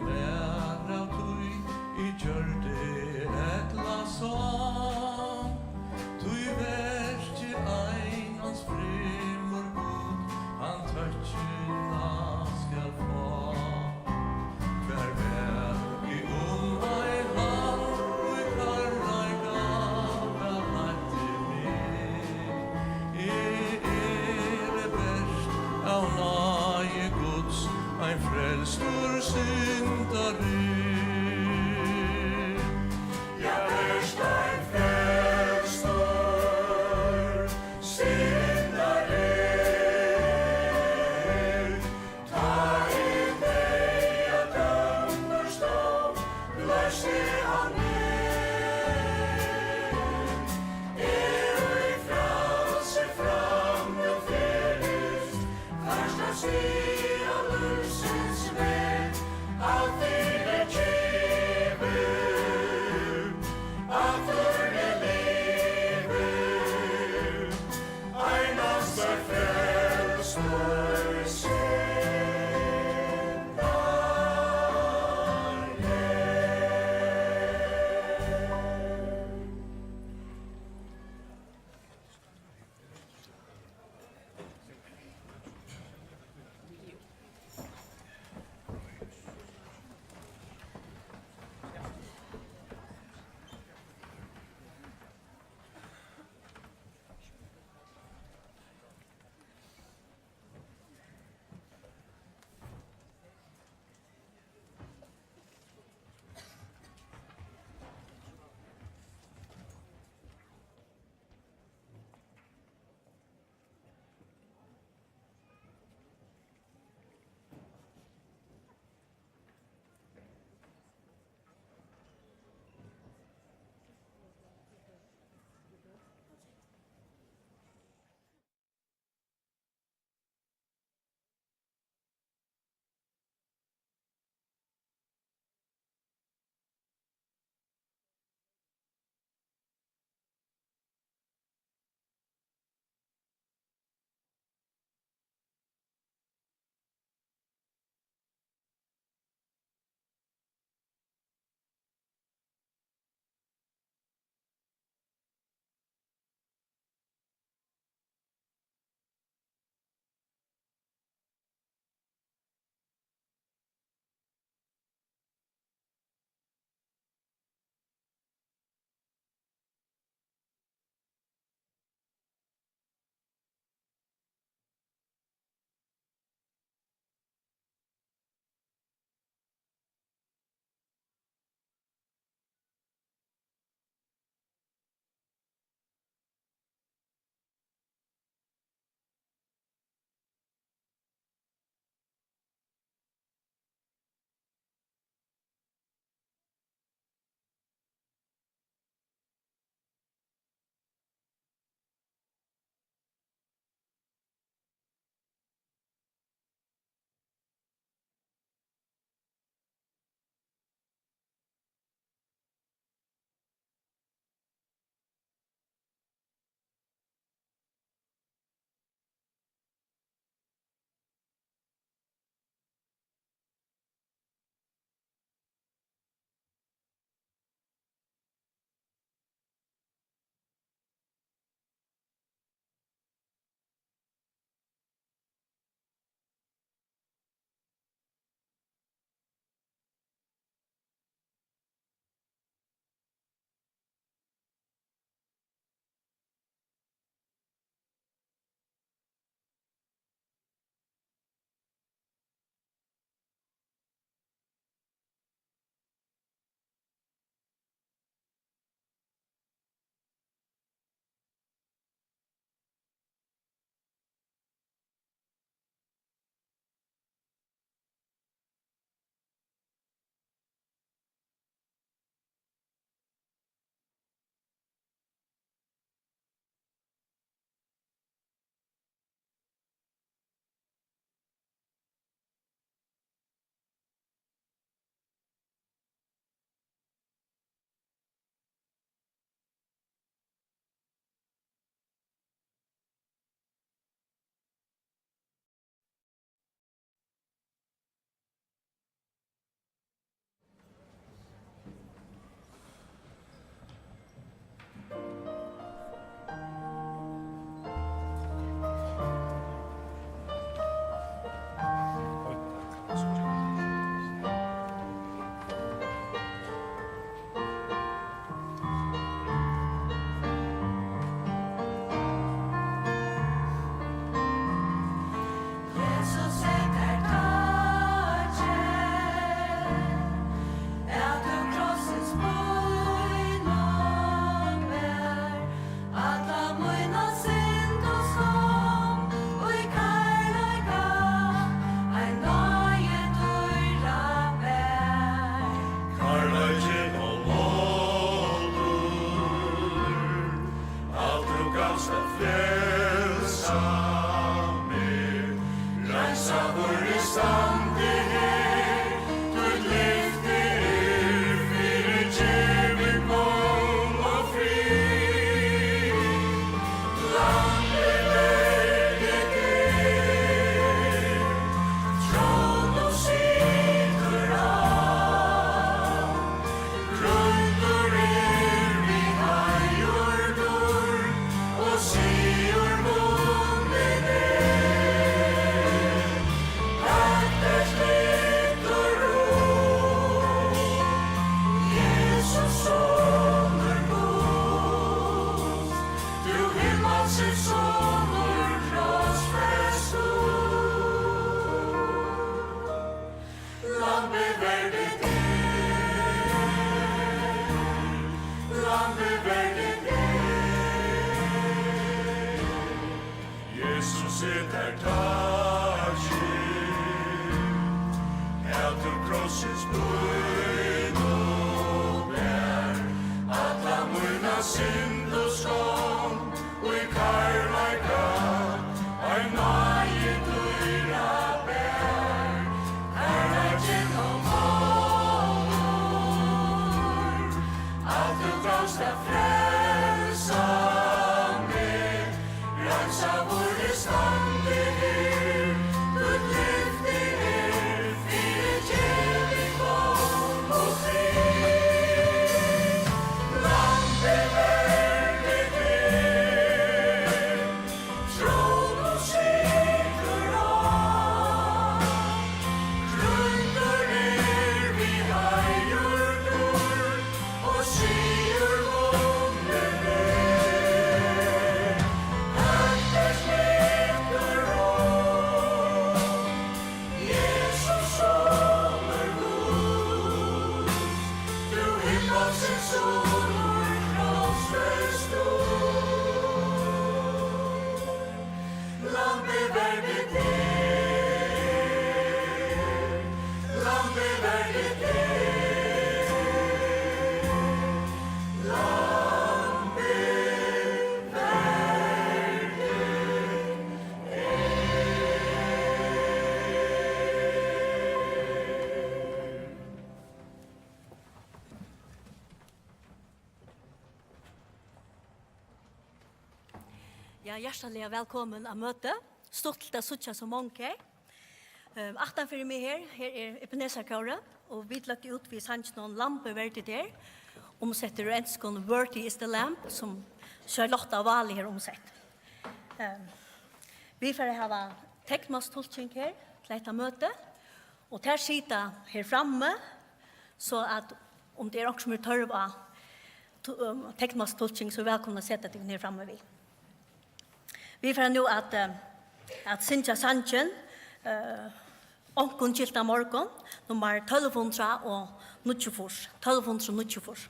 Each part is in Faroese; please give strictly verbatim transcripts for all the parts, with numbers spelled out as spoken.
Vær av tí eg gjørdi ella sá, tí verki einans fremur Gud, hann tøkkina skal fá. Hvar var eg um ein hann í kærleika væl leiddi meg? Eg eri bert av náði Guds ein frelstur syndari. Ja, bert ein frelstur syndari. Tá ið deyða dómur stóð, loysti hann meg. Eg í frælsi fram nú ferðist, tvørst á stiga lívsins veg. Alt er givið, aftur eg livi. Einans er frelstur syndari. Standi her, títt lyfti er fyrigeving og frið. Lambið verdigt er, trónur situr á. Grýndur er við heiður, og sigur vunnin er. Pakt er slittur út, Jesus, sonur Guds, tú himmalsins sonur, krossfestur. Lambið verdigt er, Lambið verdigt er. Jesus, eg tær takki, at tú krossins pínu bar, alla mína syndaskuld í kærleika ein náði dýra bar. Kærleikin ómáldur, at tú gavst at frelsa meg. Reinsaður eg standi her, títt lyfti er fyrigeving og frið. Lambið verdigt er, trónur situr á. Grýndur er við heiður, og sigur vunnin er. Pakt er slittur út, Jesus, sonur Guds, tú himmalsins sonur, krossfestur. Lambið verdigt er, Lambið verdigt er, Lambið verdigt er. Ja, hjartaliga vælkomin á møtið. Stuttligt at síggja so mong her. Ehm, aftan fyri meg her, her er Ebenezer-kórið, og vit løgdu út við sanginum Lambið verdigt er, umsettur úr enskum Worthy is the Lamb, sum Charlotta Walley hevur umsett. Ehm, vit fara at hava teknmálstulking her til hetta møtið, og tær sita her frammi, so at um tað er onkur, sum hevur tørv á tu-, um, teknmálstulking, so er vælkomin at seta tykkum her frammi við. Vit fara nú at, eh, at syngja sangin, eh, Onkum gylt á morgun, nummar tólv hundrað og níggjuogfýrs, tólv hundrað og níggjuogfýrs.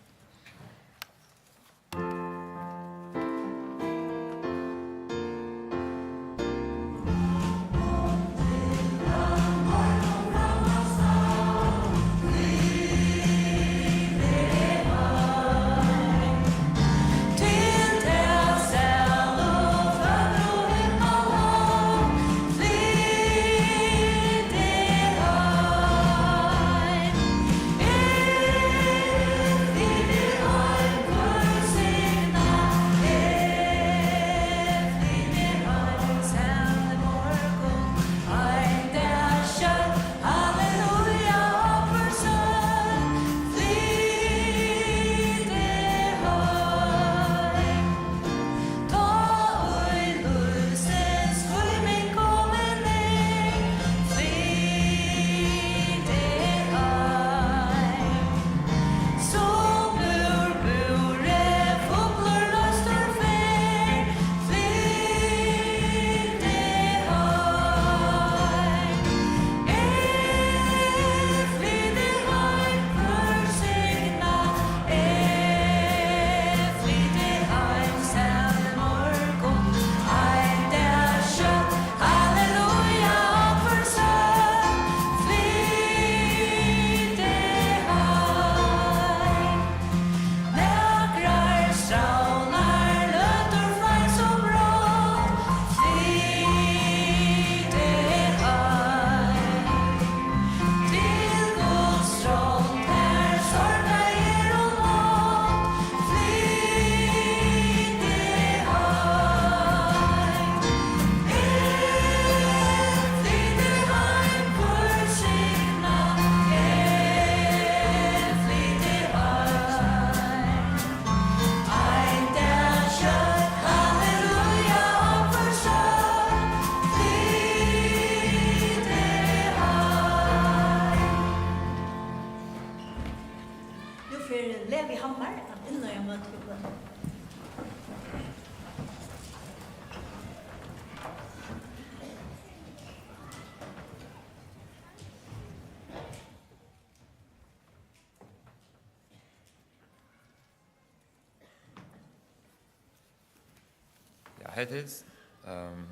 Hey tit, um,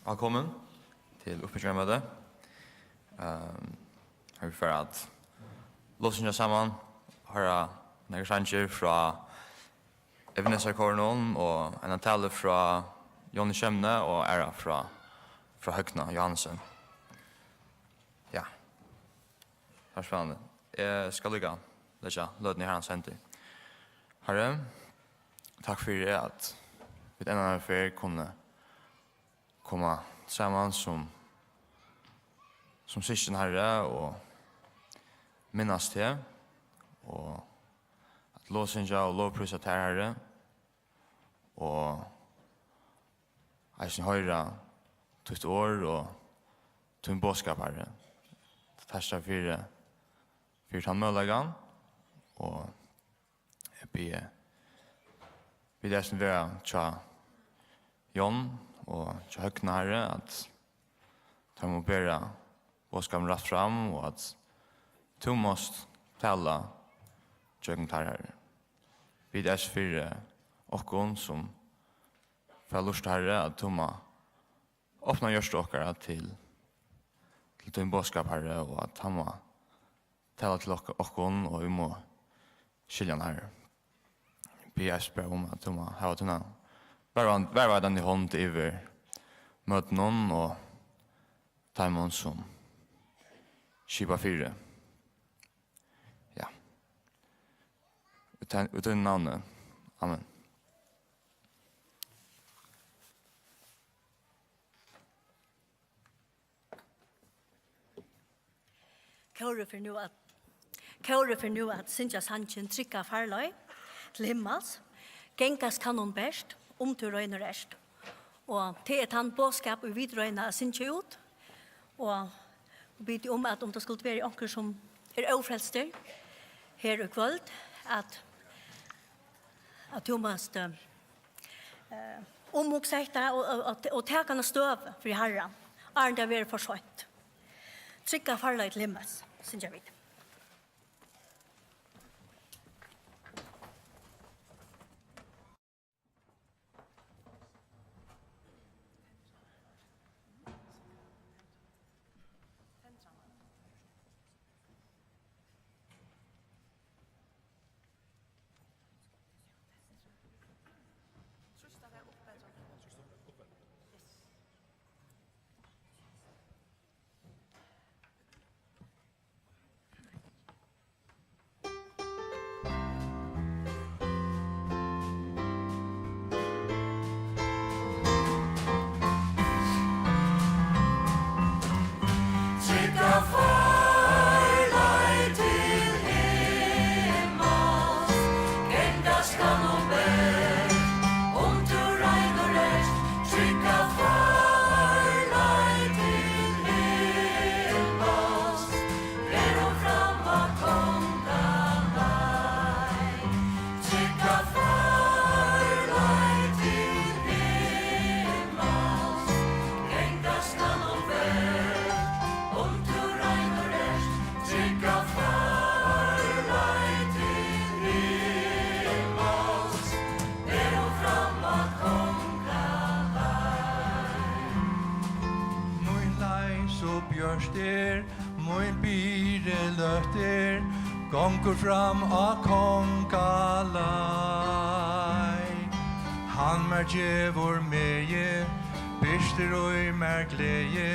vælkomin til uppbyggingarmøti. Um, her vit fara at lovsyngja saman, hoyra nakrar sangir frá Ebenezer-kórinum og eina talu frá Jóni Skemne og aðra frá, frá Høgna Johansen. Ja, tað er spennandi. Eg skal líka leggja løtuni í Harrans hendur. Harri, takk fyri at vit enn eina ferð kunnu koma saman sum, sum systkin, Harri, og minnast teg, og at lovsyngja og lovprísa tær, Harri, og eisini hoyra títt orð og tín boðskap, Harri. Takk fyri, fyri tann møguleikan, og eg biði, biði eisini vera hjá John og hjá Høgna, Harri, at teir mugu bera boðskapin rætt fram, og at tú mást tala gjøgnum teir, Harri. Biði eisini fyri okkum, sum fara at lurta, Harri, at tú má opna hjørtu okkara til, til tín boðskap, Harri, og at hann má tala til ok-, okkum, og vit mugu skilja hann, Harri. Biði eisini bara um, at tú má hava tína varðveit-, varðveitandi hond yvir møtunum og teimum, sum skipa fyri. Ja. Í tínum navni. Amen. Kórið fer nú at, kórið fer nú at syngja sangin Trygga farleið til himmals. Gangast kann hon bert, um tú reinur ert. Og tað er tann boðskap, ið vit royna at syngja út. Og vit biðja um, at um tað skuldi verið onkur, sum er ófrelstur her í kvøld, at, at tú mást, eh, umhugsa hetta og, og, og, og taka eina støðu fyri Harran, áðrenn tað verður for seint. Trygga farleið til himmals, syngja vit. Trygga farleið til himmals, gangast kann hon bert, um tú reinur ert. Trygga farleið til himmals, ber hon fram á kongaleið. Trygga farleið til himmals, gangast kann hon bert, um tú reinur ert. Trygga farleið til himmals, ber hon fram á kongaleið. Mín leið so bjørt er, mín byrði løtt er, gongur fram á kongaleið. Hann mær gevur megi, birtir í mær gleði,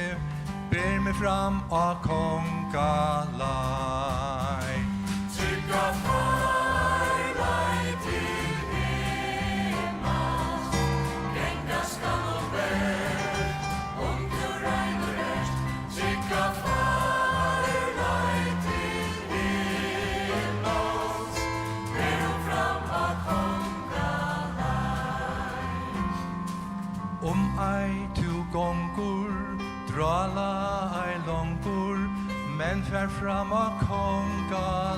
ber meg fram á kongaleið. Trygga farleið til himmals, gangast kann hon bert, um tú reinur ert. Trygga farleið til himmals, ber hon fram á kongaleið. Um ei tú gongur, drála ei longur, men far fram á kongaleið.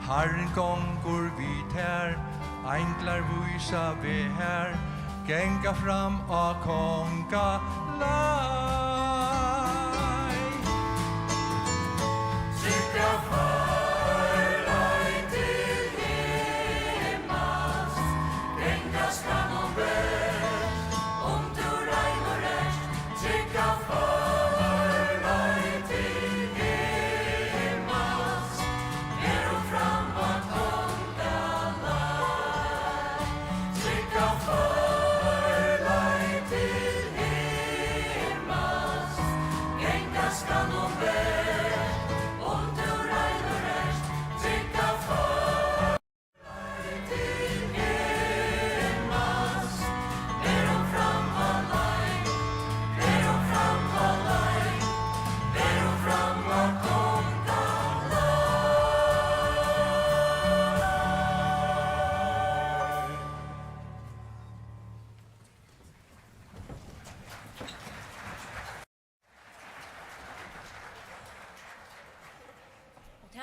Harrin gongur við tær, einglar vísa veg har, ganga fram á kongaleið. Trygga farleið til himmals, ganga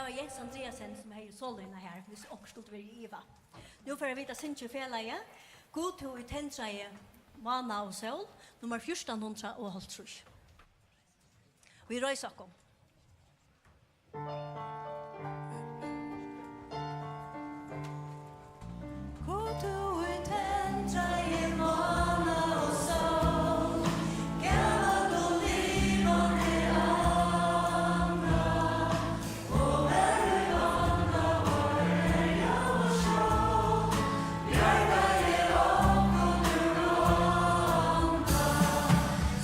Og Jens Andreasen, sum hevði solíðina her, hvis onkur skuldi verið í iva. Nú fara vit at syngja í felagi, Gud, tú ið tendraði mána og sól, nummar fjúrtan hundrað og hálvtrýss. Vit reisa okkum. Gud, tú ið tendraði mána og sól, gav okkum livandi anda, og var í vanda og herja og skjól, bjargaði okkum úr vanda.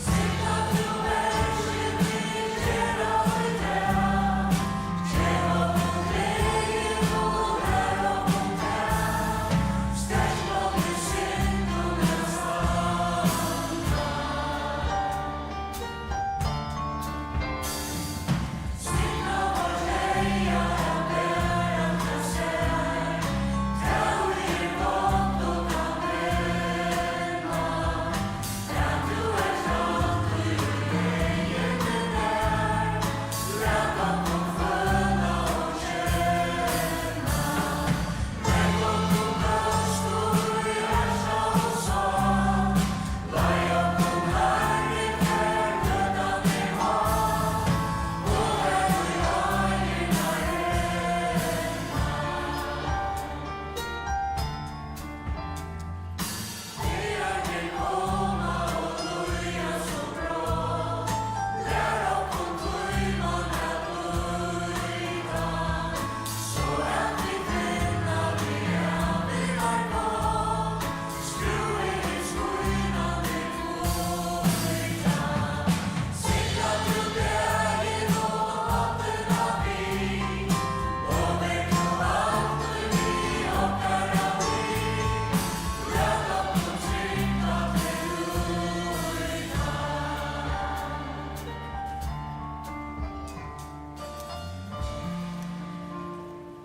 Signa tú verkið vit gera í dag, gev okkum gleði og lær okkum tað, sterk okkum í syndum at standa.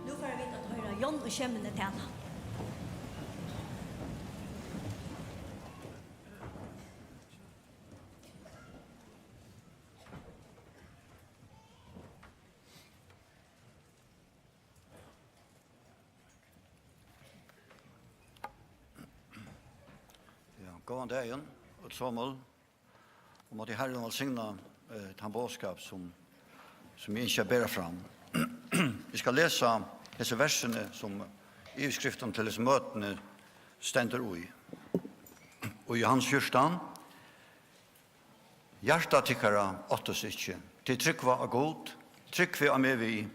Nú fara vit at hoyra John og Skemini tala. Ja, góðan dagin, øll somul. Og mátti Harrin vælsigna, eh, tann boðskap, sum, sum eg ynski at bera fram. Eg skal lesa hesi versini, sum yvirskriftin til hesi møtini stendur í. Og Jóhannes fjúrtan: Hjarta tykkara óttist ikki. Tit trúgva á Gud, trúgvið á meg við.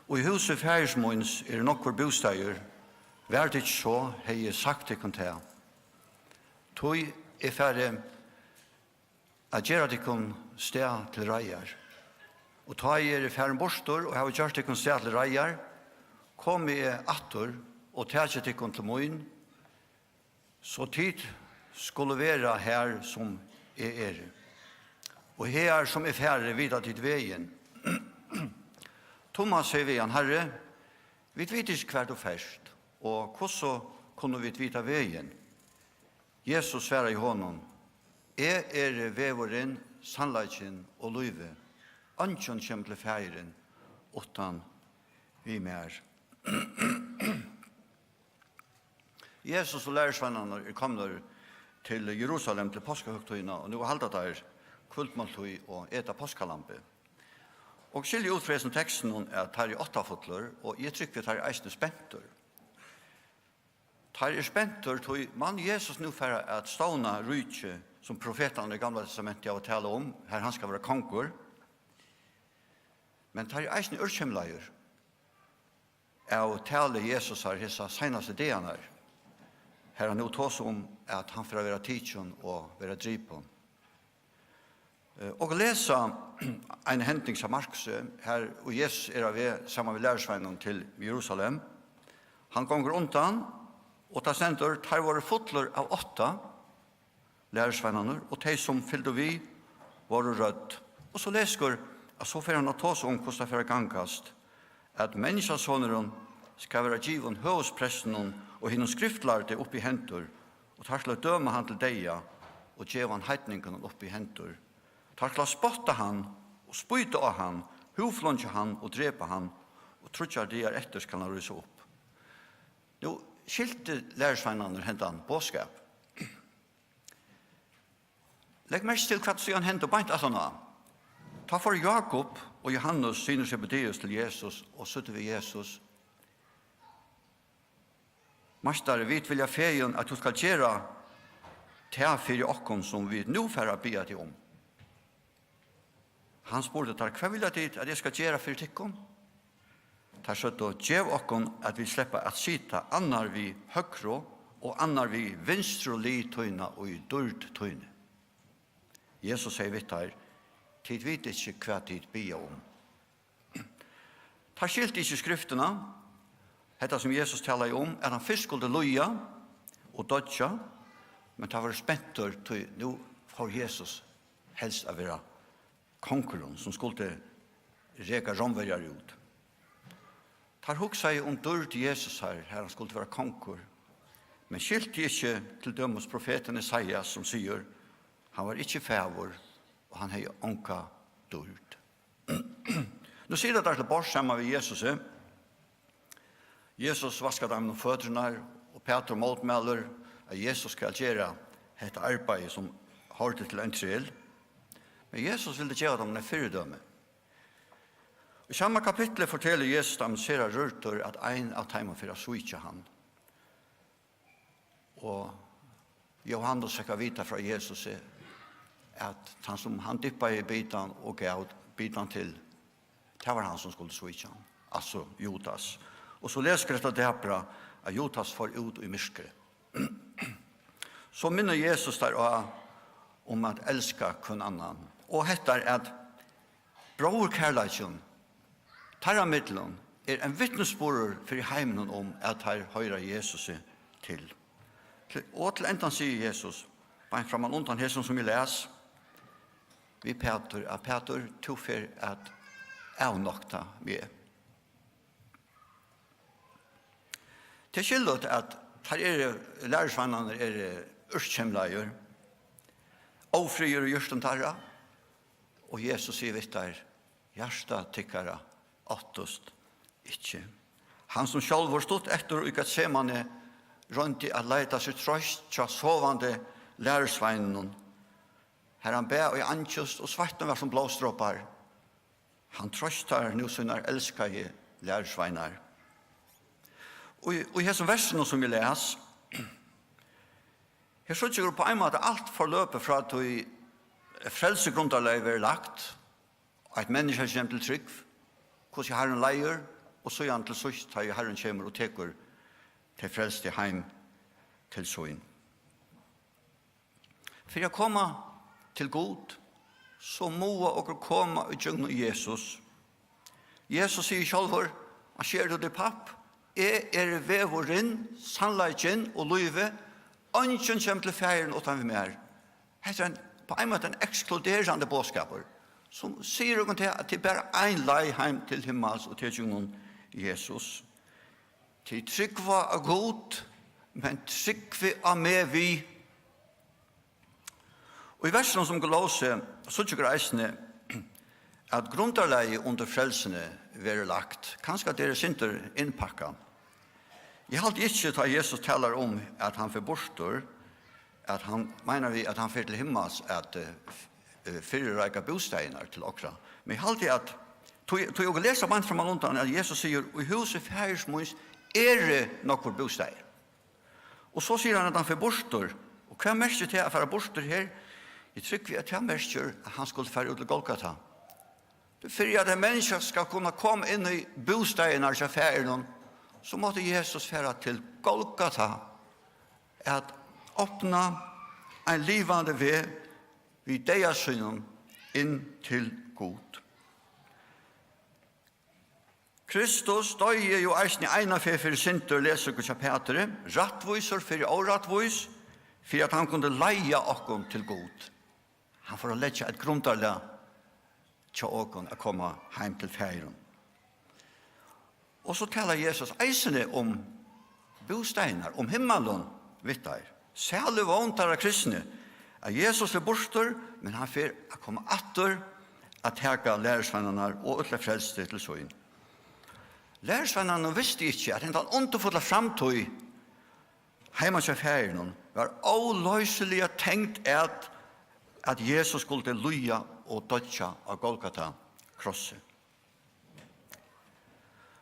Og í húsi faðirs míns eru nógvir bústaðir, var tað ikki so, hevði eg sagt tykkum tað. Tí eg fari at gera tykkum stað til reiðar. Og tá eg eri farin burtur og havi gjørt tykkum stað til reiðar, komi eg aftur og taki tykkum til mín, so tit skulu vera har, sum eg eri. Og hagar sum eg fari, vita tit vegin. Tummas segði við hann: Harri, vit vita ikki, hvar tú fert, og hvussu kunnu vit vita vegin? Jesus svaraði honum: Eg eri vegurin, sannleikin og lívið. Eingin kemur til Faðirin uttan við mær. Jesus og lærisveinarnir eru komnir til Jerusalem til páskahøgtíðina, og nú halda teir kvøldmáltíð og eta páskalambið. Og skilja út frá hesum tekstinum, at teir eru áttafullir, og eg trúgvi, at teir eru eisini spentir. Teir eru spentir, tí man Jesus nú fara at stovna ríki, sum profetarnir í Gamla Testamenti hava talað um, har hann skal vera kongur. Men teir eru eisini ørkymlaðir av tali Jesusar hesar seinastu dagarnar, har hann nú tosar um, at hann fer at vera tikin og vera dripin. Eh, okur lesa eina hending hjá Markusi, har og Jesus er á veg saman við lærisveinunum til Jerusalem. Hann gongur undan, og tað stendur: Teir vóru fullir av ótta, lærisveinarnir, og tey, sum fylgdu við, vóru rødd. Og so lesa okur, at so fer hann at tosa um, hvussu tað fer at gangast, at Menniskjusonurin skal vera givin høvuðsprestunum og hinum skriftlærdu upp í hendur, og teir skulu døma hann til deyða og geva hann heidningunum upp í hendur. Teir skulu spotta hann og spýta á hann Húðfleingi hann og drepi hann, og tríggjar dagar eftir skal hann rísa upp. Nú skiltu lærisveinarnir hendan boðskap. Legg merki til, hvat síðan hendi beint aftaná. Tá fóru Jákup og Jóhannes, synir Sebedeus, til Jesus og søgdu við Jesus: Meistari, vit vilja fegin, at tú skal gera tað fyri okkum, sum vit nú fara at biðja teg um. Hann spurdi teir: Hvat vilja tit, at eg skal gera fyri tykkum? Teir søgdu: Gev okkum, at vit sleppa at sita, annar við høgru og annar við vinstru lið tína í dýrd tíni. Jesus segði við teir: Tit vita ikki, hvat tit biðja um. Teir skiltu ikki Skriftina, hetta sum Jesus talaði um, at hann fyrst skuldi líða og doyggja, men teir vóru spentir, tí nú fór Jesus helst at vera kongurin, sum skuldi reka Rómverjar út. Teir hugsaðu um dýrd Jesusar, har hann skuldi vera kongur, men skiltu ikki til dømis profetin Esaias, sum sigur: Hann var ikki fagur, og hann hevði onga dýrd. Nú sita teir til borðs saman við Jesusi. Jesus vaskar teimum um føturnar, og Pætur mótmælir, at Jesus skal gera hetta arbeiði, sum hoyrdi til ein trel. Men Jesus vildi geva teimum eitt fyridømi. Í sama kapitli fortelur Jesus teimum sera rørdur, at ein av teimum fer at svíkja hann. Og Jóhannes fekk at vita frá Jesusi, at tann, sum hann dyppaði í bitan og gav bitan til, tað var hann, sum skuldi svíkja hann, altso Judas. Og so lesa vit hetta dapra, at Judas fór út í myrkrið. So minnir Jesus teir á um at elska hvønn annan. Og hetta er, at bróðurkærleikin teirra millum er ein vitnisburður fyri heiminum um, at teir hoyra Jesusi til. Til, og til endan sigur Jesus, beint framman undan hesum, sum eg las, við Pætur, at: Pætur, tú fer at avnokta meg. Tað er skilligt, at teir eru, lærisveinarnir eru ørkymlaðir, ófriður í hjørtum teirra, og Jesus sigur við teir: Hjarta tykkara óttist ikki. Hann, sum sjálvur stutt eftir í Getsemane royndi at leita sær trøst hjá sovandi lærisveinunum, har hann bað í angist og sveittin var sum blóðstropar, hann treystar nú sínar elskaðu lærisveinar. Og í, í hesum versinum, sum eg las, her síggja vit upp á ein máta alt forløpið frá tí frelsugrundarlagið verður lagt, eitt menniskja kemur til trúgv, hvussu Harrin leiðir, og síðan til síðst, tá ið Harrin kemur og tekur tey frelstu heim til sín. Fyri at koma til Gud, so mugu okur koma í gjøgnum Jesus. Jesus sigur sjálvur, hann sker tað út í papp: Eg eri vegurin, sannleikin og lívið. Eingin kemur til Faðirin uttan við mær. Hetta er ein, á ein máta ein ekskluderandi boðskapur, sum sigur okkum tað, at tað er bara ein leið heim til himmals, og tað er gjøgnum Jesus. Tit trúgva á Gud, men trúgvið á meg við. Og í versinum, sum okur lósu, síggja okur eisini, at grundarlagið undir frelsuni verður lagt. Kanska tað er eitt sindur innpakkað. Eg haldi ikki, tá Jesus talar um, at hann fer burtur, at hann meinar við, at hann fer til himmals at, eh, f-, eh, fyrireika bústaðirnar til okra. Men eg haldi, at tí, tí okur lesa beint framman undan, at Jesus sigur: Í húsi Faðirs míns eru nógvir bústaðir. Og so sigur hann, at hann fer burtur. Og hvat merkir tað at fara burtur her? Eg trúgvi, at tað merkir, at hann skuldi fara út til Golgata. Tí fyri at ein menniskja skal kunna koma inn í bústaðirnar hjá Faðirinum, so mátti Jesus fara til Golgata at opna ein livandi veg við deyða sínum inn til Gud. Kristus doyði jú eisini eina ferð fyri syndir, lesa okur hjá Pæturi, rættvísur fyri órættvís, fyri at hann kundi leiða okkum til Gud. Hann fór at leggja eitt grundarlag hjá okkum at koma heim til Faðirin. Og so talar Jesus eisini um bústaðirnar, um himmalin við teir. Sælig vón teirra kristnu, at Jesus er burtur, men hann fer at koma aftur at taka lærisveinarnar og øll tey frelstu til sín. Lærisveinarnir vistu ikki, at hendan undurfulla framtíð heima hjá Faðirinum var óloysiliga tengd at, at Jesus skuldi líða og doyggja á Golgata krossi.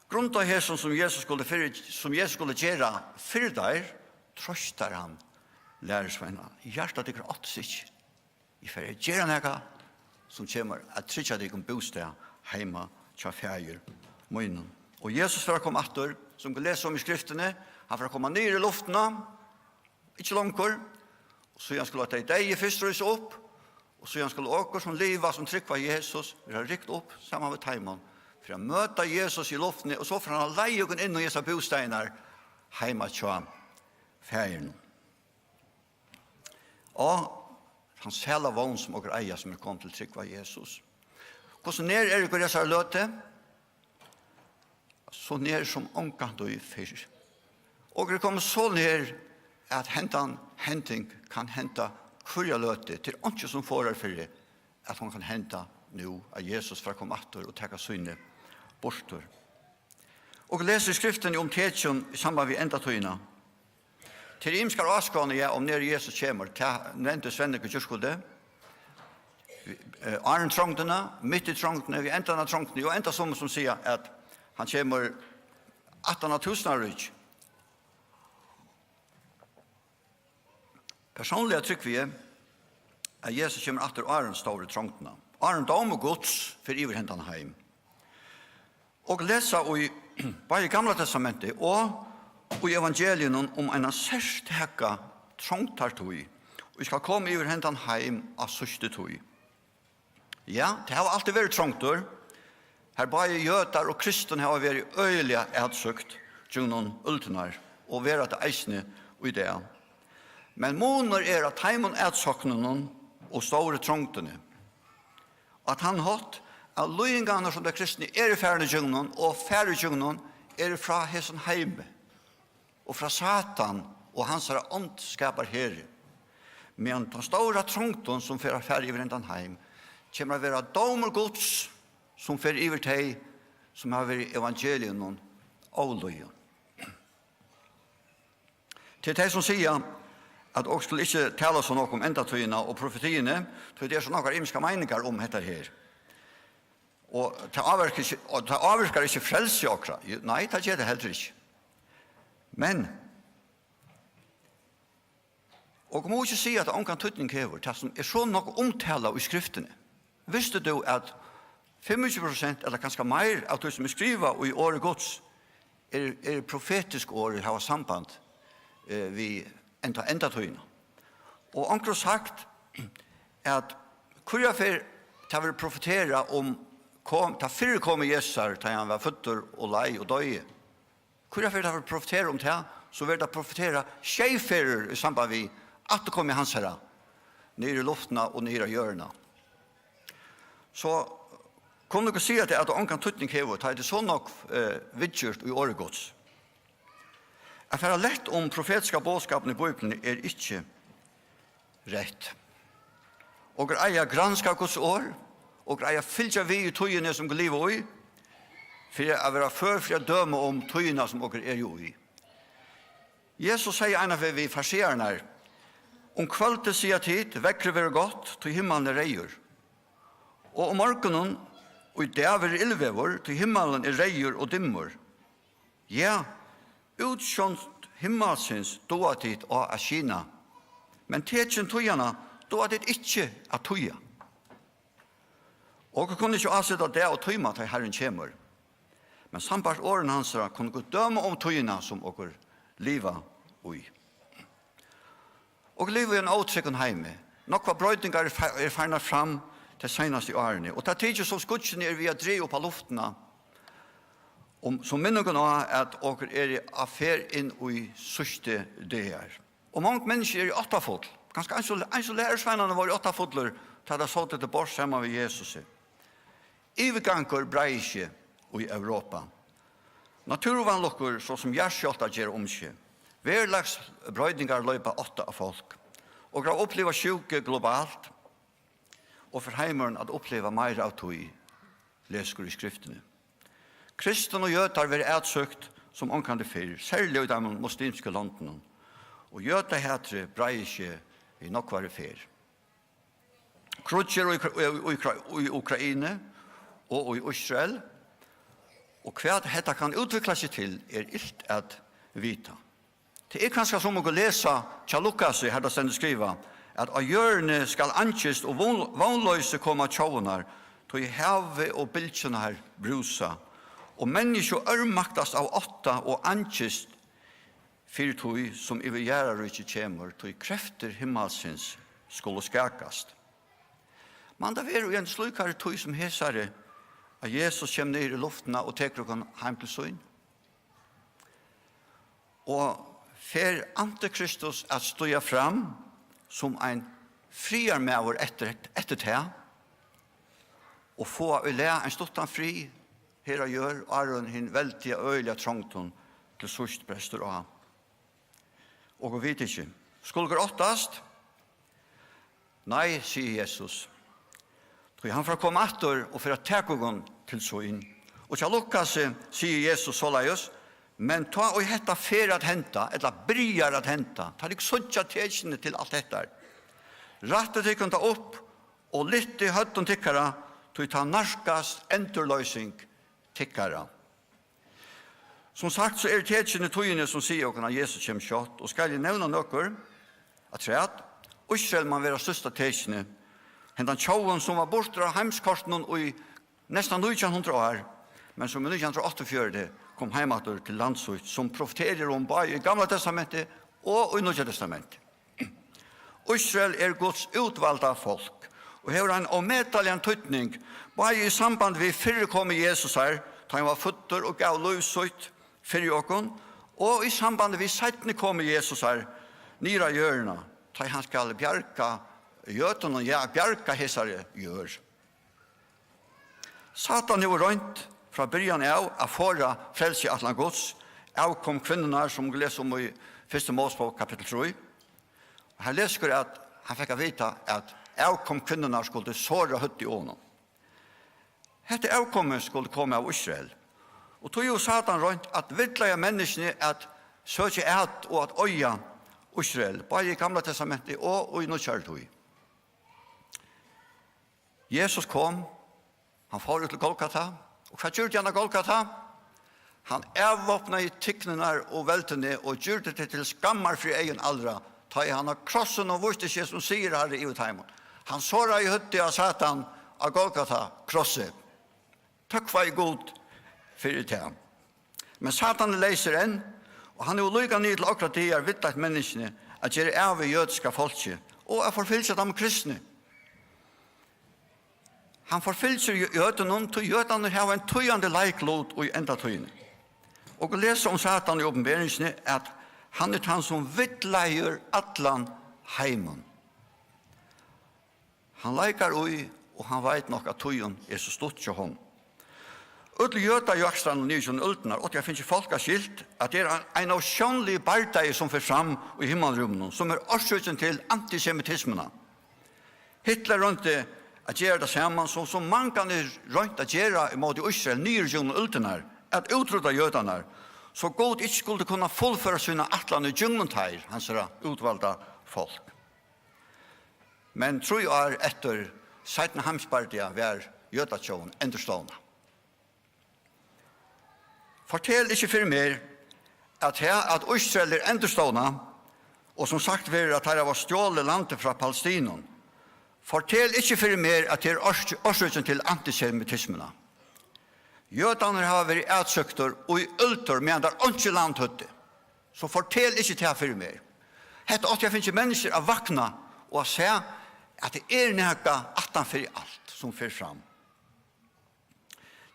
Grund á hesum, sum Jesus skuldi fyri, sum Jesus skuldi gera fyri teir, troystar hann lærisveinar: Hjarta tykkara átti seg ikki. Eg fari at gera nakað, sum kemur at tryggja tykkum bústað heima hjá Faðir mínum. Og Jesus fer at koma aftur, sum vit lesa um í Skriftini. Hann fer at koma niður í luftina, ikki longur. Og síðan skulu tey deyðu fyrst rísa upp, og síðan skulu okur, sum liva, sum trúgva Jesus, verða rykt upp saman við teimum, fyri at møta Jesus í luftini, og so fer hann at leiða okum inn í hesar bústaðirnar heima hjá Faðirinum. Og hann sæla vón, sum okur eiga, sum er komin til trúgva Jesus. Hvussu nær eru okur í hesari løtu? So nær sum ongantíð fyrr. Okur eru komin so nær, at hendan hending kann henda hvørja løtu. Tað er einki, sum forðar fyri, at hon kann henda nú, at Jesus fer at koma aftur og taka síni burtur. Okur lesa í Skriftini um tekin í samband við endatíðina. Tað eru ymiskar áskoðanir, ja, um nær Jesus kemur. Tað nevndi Svenni í gjárkvøldið. Eh, áðrenn trongdina, mitt í trongdini, við endan av trongdini, og enntá summi sum siga, at hann kemur aftan á túsundáraríkið. Persónliga trúgvi eg, at Jesus kemur aftur áðrenn stóru trongdina, áðrenn dómur Guds fer yvir hendan heim. Okur lesa í bæði Gamla Testamenti og í evangeliunum um eina serstaka trongdartíð, ið skal koma yvir hendan heim á síðstu tíð. Ja, tað hava altíð verið trongdir, har bæði jødar og kristin hava verið øgiliga atsøkt gjøgnum øldirnar, og verða tað eisini í dag. Men munur er á teimum atsóknunum og stóru trongdini, at hann hátt, at líðingarnar, sum tey kristnu eru farin ígjøgnum og fara ígjøgnum, eru frá hesum heimi og frá Satan og hansara ondskaparheri, meðan tann stóra trongdin, sum fer at fara yvir hendan heim, kemur at vera dómur Guds, sum fer yvir tey, sum hava verið evangeliunum ólýðin. Til tey, sum siga, at okur skulu ikki tala so nógv um endatíðina og profetiini, tí tað eru so nógvar ymiskar meiningar um hetta her. Og tað ávirkar ikki, og tað ávirkar ikki frelsi okra. Jú, nei, tað ger tað heldur ikki. Men okur mugu ikki siga, at tað ongan týdning hevur, tað sum er so nógv umtalað í Skriftini. Visti tú, at fimmogtjúgu prosent, ella kanska meir, av tí, sum er skrivað í orði Guds, er, er profetisk orð, hava samband, eh, við enda, endatíðina? Og onkur hevur sagt, at hvørja ferð tað verður profeterað um kom, tað fyrri komu Jesusar, tá hann var føddur og leið og doyði, hvørja ferð tað verður profeterað um tað, so verður tað profeterað sjey ferðir í samband við afturkomu hansara, niður í luftina og niður á jørðina. So kunnu okur siga tað, at tað ongan týdning hevur, tá er tað so nógv, eh, viðgjørt í orði Guds. At fara lætt um profetiska boðskapin í Bíbliuni er ikki rætt. Okur eiga at granska Guds orð, okur eiga at fylgja við í tíðini, sum okur liva í, fyri at vera før fyri at døma um tíðina, sum okur eru í. Jesus segði einaferð við fariseararnar: Um kvøldið siga tit: Veðrið verður gott, tí himmalin er reyður. Og um morgunin: Í dag verður illveður, tí himmalin er reyður og dimmur. Ja, útsjónd himmalsins duga tit á at skyna, men tekin tíðanna duga tit ikki at týða. Okur kunnu ikki áseta dag og tíma, tá ið Harrin kemur, men sambært orðum hansara kunnu okur døma um tíðina, sum okur liva í. Okur liva í einum ótryggum heimi. Nógvar broytingar eru fa-, eru farnar fram tey seinastu árini, og tað tykist, sum skýggini eru við at draga upp á luftina, um, sum minning um, at okur eru á ferð inn í síðstu dagar. Og mong menniskju eru óttafull, kanska eins og, eins og lærisveinarnir vóru óttafullir, tá teir sótu til borðs saman við Jesusi. Yvirgangur breiðir seg í Europa. Náttúruvanlukkur, so sum jarðskjálvtar, gera um seg. Veðurlagsbroytingar loypa ótta á fólk. Okur hava upplivað sjúku globalt, Og fer heimurin at uppliva meira av tí, lesur í Skriftini. Kristin og jødar verða atsøkt sum ongantíð fyrr, serliga í teimum muslimsku londunum, og jødahatrið breiðir seg við nógvari ferð. Kríggj er í, í, í, í Ukrainu og í Ísrael, og hvat hetta kann útvikla seg til, er ilt at vita. Tað er kanska sum okur lesa hjá Lukasi, har tað stendur skrivað, at á jørðini skal angist og vón-, vónloysi koma á tjóðirnar, tí havið og bylgjurnar brúsa, og menniskju ørmaktast av ótta og angist fyri tí, sum yvir jarðarríkið kemur, tí kreftir himmalsins skulu skakast. Man tað vera í ein slíkari tíð sum hesari, at Jesus kemur niður í luftina og tekur okkum heim til sín? Og fer Antikristus at stíga fram sum ein friðarmaður eftir, eftir tað, og fáa í lag ein stuttan frið her á jørð, áðrenn hin veldiga, øgiliga trongdin til síðst brestur á? Okur vita ikki. Skulu okur óttast? Nei, sigur Jesus. Tí hann fer at koma aftur og fer at taka okum til sín. Og hjá Lukasi sigur Jesus soleiðis: Men tá ið hetta fer at henda, ella byrjar at henda, tá tit síggja tekinini til alt hetta, rættið tykkum tá upp og lyftið høvdum tykkara, tí tá nærkast endurloysing tykkara. Sum sagt, so eru tekin í tíðini, sum siga okkum, at Jesus kemur skjótt, og skal eg nevna nøkur afturat? Ísrael man vera størsta tekinið. Hendan tjóðin, sum var burtur av heimskortinum í næstan nítjan hundrað ár, men sum í nítjan hundrað og áttaogfjøruti kom heim aftur til land sítt, sum profeterað er um bæði í Gamla Testamenti og í Nýggja Testamenti. Ísrael er Guds útvalda fólk og hevur ein ómetaligan týdning, bæði í samband við fyrru komu Jesusar, tá hann var føddur og gav lív sítt fyri okkum, og í samband við seinnu komu Jesusar niður á jørðina, tá hann skal bjarga jødunum, ja, bjarga hesari jørð. Satan hevur roynt frá byrjan av at forða frelsiætlan Guds, avkom kvinnunnar, sum vit lesa um í fyrstu Mósebók, kapittul trý. Og her lesa okur, at hann fekk at vita, at avkom kvinnunnar skuldi såra høvdið á honum. Hetta avkomið skuldi koma av Ísrael. Og tí hevur Satan roynt at villleiða menniskjuni at søkja at og at oyða Ísrael, bæði í Gamla Testamenti og í Nýggjari tíð. Jesus kom, hann fór út til Golgata, og hvat gjørdi hann á Golgata? Hann avvápnaði tygnirnar og veldini og gjørdi tey til skammar fyri eygum allra, tá ið hann á krossinum vísti seg sum sigurharri yvir teimum. Hann såraði høvdið á Satan á Golgata krossi. Tøkk veri Gud fyri tað. Men Satan er leysur enn, og hann hevur líka niður til okra dagar villleitt menniskjuni at gera av við jødiska fólkið og at forfylgja teimum kristnu. Hann forfylgir jø-, jødunum, tí jødarnir hava ein týðandi leiklut í endatíðini. Okur lesa um Satan í Opinberingini, at hann er tann, sum villleiðir allan heimin. Hann leikar í, og hann veit nokk, at tíðin er so stutt hjá honum. Øll jødajøkstran niður gjøgnum øldirnar átti at fingið fólk at skilt, at tað er ein, ein ósjónligur bardagi, sum fer fram í himmalrúminum, sum er orsøkin til antisemitismuna. Hitler royndi at gera tað sama, sum so mangan er roynt at gera ímóti Ísrael niður gjøgnum øldirnar, at útrudda jødarnar, so Gud ikki skuldi kunna fullføra sína ætlan í gjøgnum teir, hansara útvalda fólk. Men trý ár eftir seinna heimsbardaga var jødatjóðin endurstovnað. Fortel ikki fyri mær, at tað, at Ísrael er endurstovnað, og sum sagt verður, at teir hava stjolið landið frá Palestinum, fortel ikki fyri mær, at tað er ors-, orsøkin til antisemitismuna. Jødarnir hava verið atsøktir í øldir, meðan teir einki land høvdu. So fortel ikki tað fyri mær. Hetta átti at fingið menniskjur at vakna og at sæð, at tað er nakað aftan fyri alt, sum fer fram.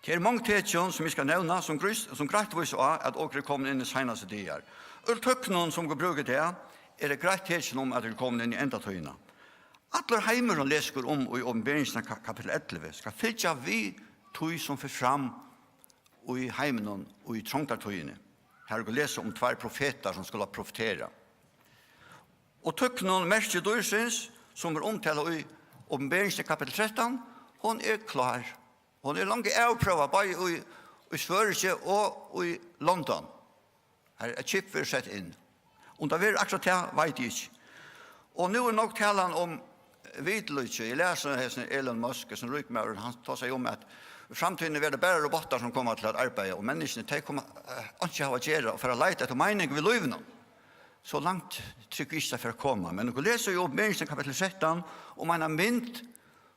Tað eru mong tekin, sum eg skal nevna, sum grís-, sum greitt vísa á, at okur eru komin inn í seinastu dagar. Øll tøknin, sum okur brúka í dag, er eitt greitt tekin um, at okur eru komin inn í endatíðina. Allur heimurin, lesur okur um í Opinberingini ka-, kapittul ellivu, skal fylgja við tí, sum fer fram í heiminum í trongdartíðini. Har okur lesa um tveir profetar, sum skulu profetera. Og tøknin, merki dýrsins, sum er umtalað í Opinberingin, kapittul trettan, hon er klár. Hon er longu avprøvað, bæði í, í Svøríki og í London. Har er eitt chip verður sett inn. Um tað verður akkurát tað, veit eg ikki. Og nú er nógv talan um vitlíki. Eg las um hesin Elon Musk, hesin ríkmaðurin, hann tosaði um, at í framtíðini verða bara robottar, sum koma til at arbeiða, og menniskjuni, tey koma, eh, einki hava at gera og fara at leita eftir meining við lívinum. So langt trúgvi eg ikki, tað fer at koma. Men okur lesa í Opinberingini, kapittul trettan, um eina mynd,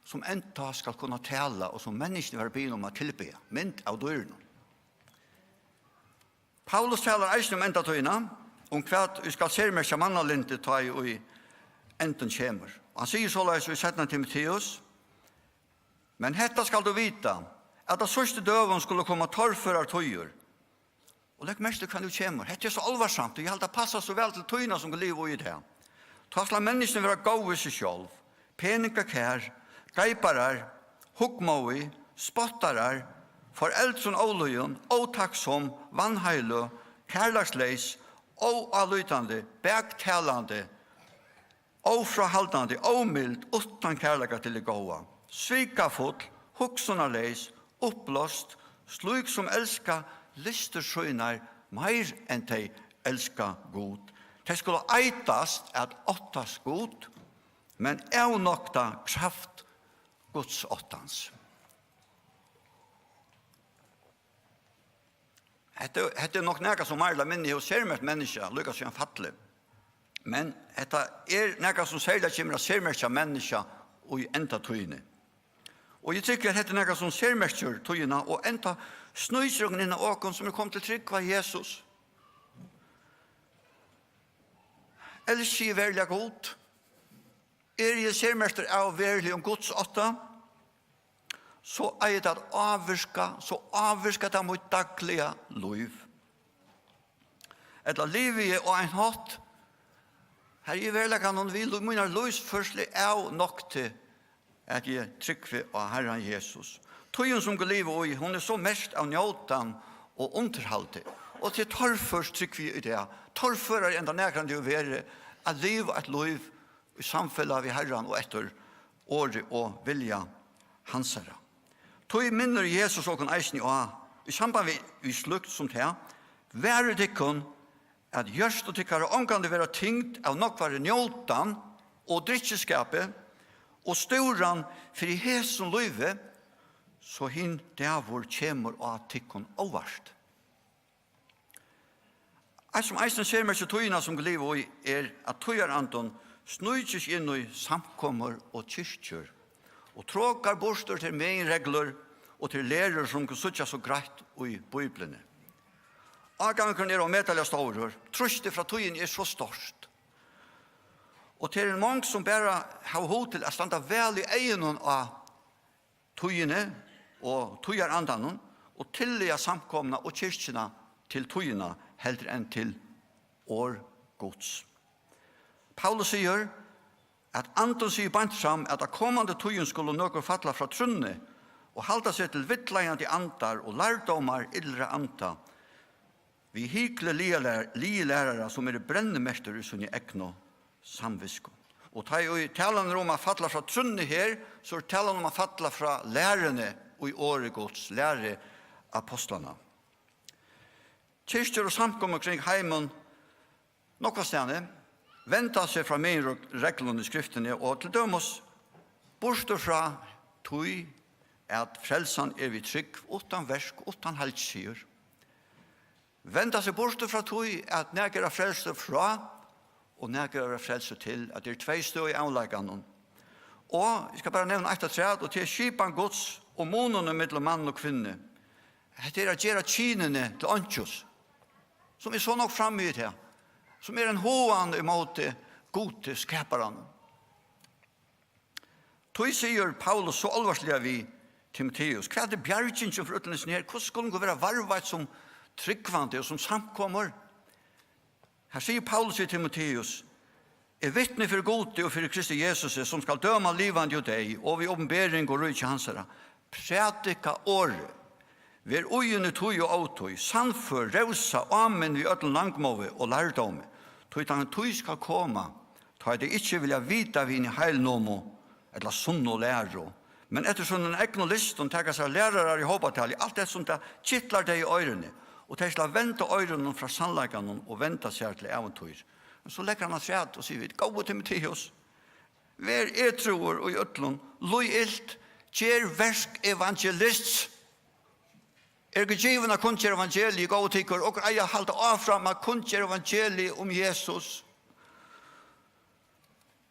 sum enntá skal kunna tala, og sum menniskjuni verða biðin um at tilbiðja. Mynd av dýrinum. Paulus talar eisini um endatíðina, um hvat ið skal sermerkja mannalyndi, tá ið endin kemur. Og hann sigur soleiðis í seinna Timoteus: "Men hetta skalt tú vita, at á síðstu døgum skulu koma torførar tíðir." Og legg merki til, hvat nú kemur. Hetta er so álvarsamt, og eg haldi, tað passar so væl til tíðina, sum vit liva í í dag. "Tá skulu menniskjuni vera góð við seg sjálv, peningakær, geiparar, hugmóðig, spottarar, foreldrum ólýðin, ótakksom, vanheiløg, kærleiksleys, óálítandi, baktalandi, ófráhaldandi, ómild, uttan kærleika til tað góða, svikafull, hugsunarleys, uppblást, slík sum elska lystir sínar meir enn tey elska Gud. Tey skulu eitast at óttast Gud, men avnokta kraft Guds óttans." Hetta, hetta er nokk nakað, sum meir ella minni hevur sermerkt menniskja, líka síðan fallið. Men hetta er nakað, sum serliga kemur at sermerkja menniskja í endatíðini. Og eg trúgvi, at hetta er nakað, sum sermerkir tíðina, og enntá sníkir okkum inn á okkum, sum eru komin til trúgv á Jesus. Elski eg veruliga Gud? Eri eg sermerktur av veruligum Guds ótta? So eigur tað at ávirka, so ávirkar tað mítt dagliga lív. Ella livi eg á ein hátt, har eg í veruleikanum við lí-, mínar lívsførslu avnokti, at eg trúgvi á Harran Jesus? Tíðin, sum vit liva í, hon er so merkt av njótan og undirhaldi. Og tað er torført, trúgvi eg, í dag, torførari enn tað nakrantíð hevur verið, at liva eitt lív í samfelag við Harran og eftir orði og vilja hansara. Tí minnir Jesus okkum eisini á, í samband við, við slíkt sum tað: "Varið tykkum, at hjørtu tykkara ongantíð verða tyngd av nógvari njótan og drykkjuskapi og stúran fyri hesum lívi, so hin dagur kemur á tykkum óvart." Eitt, sum eisini sermerkir tíðina, sum vit liva í, er, at tíðarandin sníkir seg inn í samkomur og kirkjur og trokar burtur tær meginreglur og tær lerur, sum kunnu síggjast so greitt í Bíbliuni. Ágangurin er ómetaliga stórur. Trýstið frá tíðini er so stórt. Og tað eru mong, sum bara hava hug til at standa væl í eygunum á tíðini og tíðarandanum og tillaga samkomuna og kirkjuna til tíðina heldur enn til orð Guds. Paulus sigur, at Andin sigur beint fram, at á komandi tíðum skulu nøkur falla frá trúnni og halda seg til villleiðandi andar og lærdómar illra anda, við hykli lygilærar-, lygilærara, sum eru brennimerktir í síni egnu samvitsku. Og tá ið talan er um at falla frá trúnni her, so er talan um at falla frá læruni í orði Guds, læru apostlanna. Kirkjur og samkomur kring heimin, nógvastaðni, venda seg frá meginreglunum í Skriftini og til dømis burtur frá tí, at frelsan er við trúgv, uttan verk, uttan heilgisigur. Venda seg burtur frá tí, at nakað er frelst frá og nakað er frelst til, at tað eru tvey støð í andligheiminum. Og eg skal bara nevna eitt afturat, og tað er skipan Guds og munin ímillum mann og kvinnu. Hetta er at gera kynini til einkjus, sum er so nógv frammi í dag, sum er ein háðan ímóti Gudi, skaparanum. Tí sigur Paulus so álvarsliga við Timoteus: "Hvat er bjargingin fyri øllum hesum her? Hvussu skulu okur vera varðveitt sum trúgvandi og sum samkomur?" Her sigur Paulus við Timoteus: "Eg vitni fyri Gudi og fyri Kristi Jesusi, sum skal døma livandi og deyð, og við opinbering og ríki hansara. Prædika orðið. Ver íðin í tíð og ótíð, sannfør, rósa, áminn við øllum langmóði og lærdómi. Tí tann tíð skal koma, tá ið tey ikki vilja vita við hini heilnumu, ella sunnu læru, men eftir sínum egnu lystum taka sær lærarar í hópatali, alt eftir sum tað kitlar tey í oyruni, og tey skulu venda oyrunum frá sannleikanum og venda sær til ævintýr. Men so leggur hann afturat og sigur: "Vit, góði Timoteus, ver edrúur í øllum, lív ilt, ger verk evangelists." Er okkum givið at kunngera evangeliið, góðu tykkara, okur eiga at halda áfram at kunngera evangeliið um Jesus.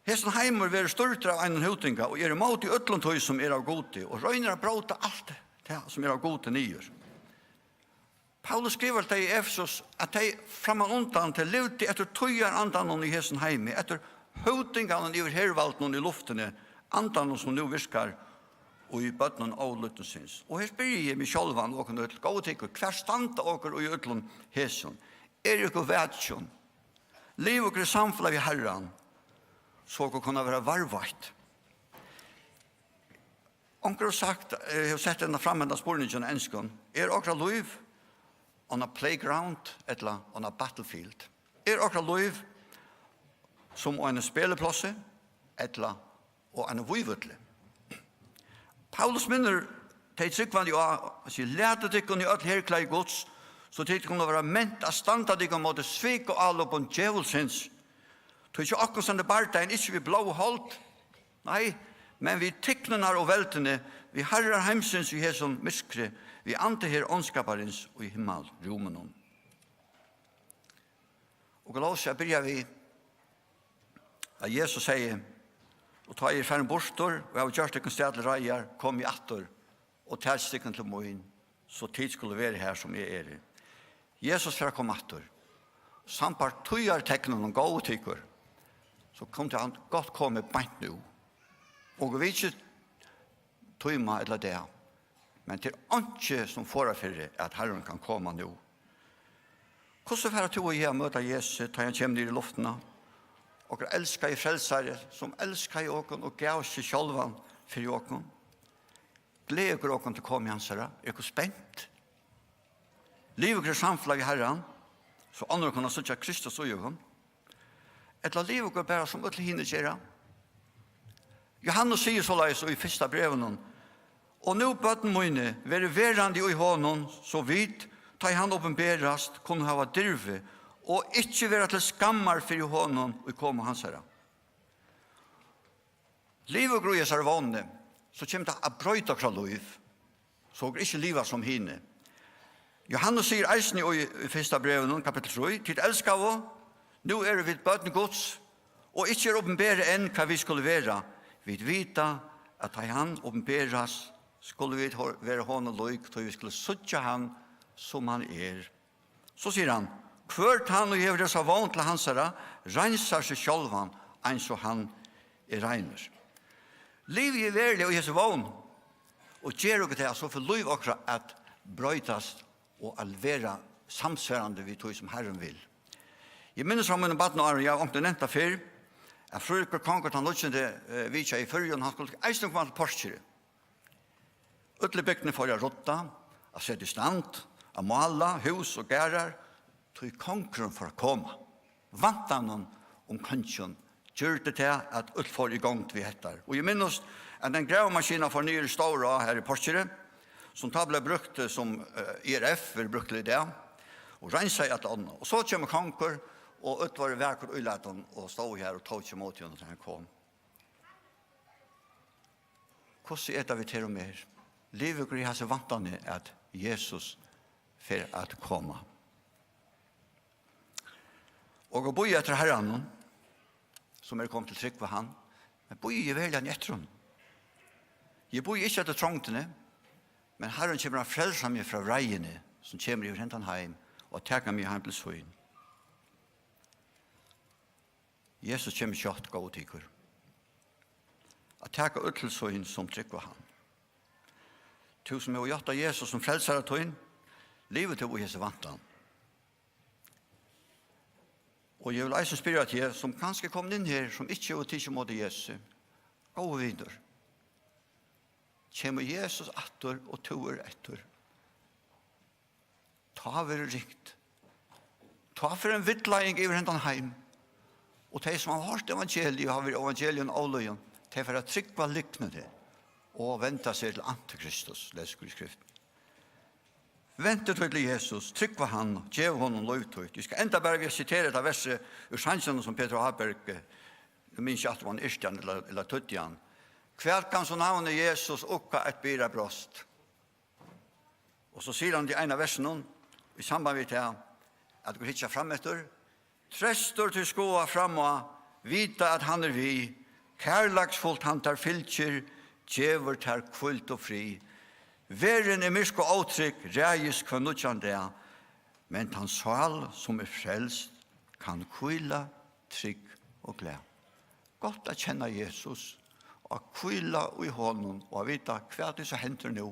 Hesin heimur verður stýrdur av einum hótinga og er ímóti øllum tí, sum er av Gudi, og roynir at bróta alt tað, sum er av Gudi, niður. Paulus skrivar til tey í Efesus, at tey frammanundan, tey livdu eftir tíðarandanum í hesum heimi, eftir hótinganum yvir hervaldinum í luftini, andanum, sum nú virkar í børnum ólýdnisins. Og her spyrji eg meg sjálvan og okkum øll, góðu tykkara, hvar standa okur í øllum hesum? Eru okur vakin? Liva okur í samfelag við Harran, so okur kunna vera varðveitt? Onkur hevur sagt, eh, hevur sett hendan fram, hendan spurningin á enskum: "Er okra lív on a playground ella on a battlefield?" Er okra lív sum á einum spæliplássi ella á einum vígvølli? Paulus minnir tey trúgvandi á, hann sigur: "Latið tykkum í øll herklæði Guds, so tit kunnu vera ment at standa tykkum móti svik og álopum djevulsins. Tí hjá okkum stendur bardagin ikki við blóð og hold, nei, men við tignirnar og veldini, við harrar heimsins í hesum myrkri, við anda her óndskaparins í himmalrúminum." Og Kolossar byrjar við, at Jesus segði: "Og tá eg eri farin burtur og havi gjørt tykkum stað til reiðar, komi eg aftur og takist tykkum til mín, so tit skulu vera har, sum eg eri." Jesus fer at koma aftur. Sambært tíðarteknunum, góðu tykkara, so kundi hann gott komið beint nú. Og vit ikki tíma ella dag, men tað er einki, sum forðar fyri, at Harrin kann koma nú. Hvussu fara tú og eg at møta Jesusi, tá hann kemur niður í luftina? Okkara elskaði frelsari, sum elskaði okkum og gav seg sjálvan fyri okkum. Gleða okur okkum til komu hansara? Er okur spent? Liva okur í samfelag við Harran, so onnur kunna síggja Kristus í okkum? Ella liva okur bara, sum øll hini gera? Jóhannes sigur soleiðis í fyrsta brævinum: "Og nú, børn míni, verið verandi í honum, so vit, tá ið hann opinberast, kunnu hava dirvi og ikki vera til skammar fyri honum í komu hansara." Liva okur í hesari vónini, so kemur tað at broyta okkara lív, so okur ikki liva sum hini. Jóhannes sigur eisini í, í fyrsta brævinum, kapittul trý: "Tit elskaðu, nú eru vit børn Guds, og ikki er opinberað enn, hvat vit skulu vera. Vit vita, at tá ið hann opinberast, skulu vit ho-, vera honum lík, tí vit skulu síggja hann, sum hann er." So sigur hann: "Hvør tann, ið hevur hesa vón til hansara, reinsar seg sjálvan, eins og hann er reinur." Livi eg veruliga í hesi vón, og ger okur tað, so fer lív okkara at broytast og at vera samsvarandi við tí, sum Harrin vil. Eg minnist frá mínum barnaárum, eg havi onkuntíð nevnt tað fyrr, at Fríðrikur kongur tann níggjandi, eh, vitjaði í Føroyum, hann skuldi eisini koma til Porkeri. Øll í bygdini fóru at rudda, at seta í stand, at mála hús og garðar, tí kongurin fór at koma. Væntanin um kongin gjørdi tað, at øll fóru í gongd við hetta. Og eg minnist, at ein gravmaskina fór niður í Stórá her í Porkeri, sum tá bleiv brúkt, eh, sum, eh, I R F verður brúkt til í dag, og reinsaði alla ánna. Og so kemur kongur, og øll vóru vakur ílatin og stóðu her og tóku ímóti honum, tá hann kom. Hvussu er tað við tær og mær? Liva okur í hasi vantani, at Jesus fer at koma? Og okur bíða eftir Harranum, sum er komin til trúgv á hann, men bíði eg veruliga eftir honum? Eg bíði ikki eftir trongdini, men Harrin kemur at frelsa meg frá reiðini, sum kemur yvir hendan heim, og at taka meg heim til sín. Jesus kemur skjótt, góðu tykur, at taka øll til sín, sum trúgva hann. Tú, sum hevur játtað Jesus sum frelsara tín, livir tú í hesi vantan? Og eg vil eisini spyrja teg, sum kanska er komin inn her, sum ikki hevur tikið ímóti Jesusi: Góði vinur, kemur Jesus aftur og tú verður eftir, tá verður ringt. Tá fer ein villleiðing yvir hendan heim. Og tey, sum hava hoyrt evangeliið, hava verið evangelium óløgin, Tey fara at trúgva lygnini og venda seg til antikristus, lesur í Skriftini. Vend teg tí til Jesus, trúgva hann, gev honum lív títt. Eg skal enda bara við at sitera hetta versið úr sanginum sum Petur Háberg, eh, eg minnist ikki aftur, um hann yrkti hann ella, ella týddi hann. Hvat kann so navnið Jesus ugga eitt byrðabrot? Og so sigur hann í eina versinum, í samband við tað, at okur hyggja fram eftir: Treystur tí skoða fram á, vita at hann er við, kærleiksfult hann tær fylgir, gevur tær hvíld og frið. Verðin er myrk og ótrygg, ræðist hvønn nýggjan dag, men tann sál, sum er frelst, kann hvíla trygg og glað. Gott at kenna Jesus, og at hvíla í honum, og at vita, hvat ið so hendir nú,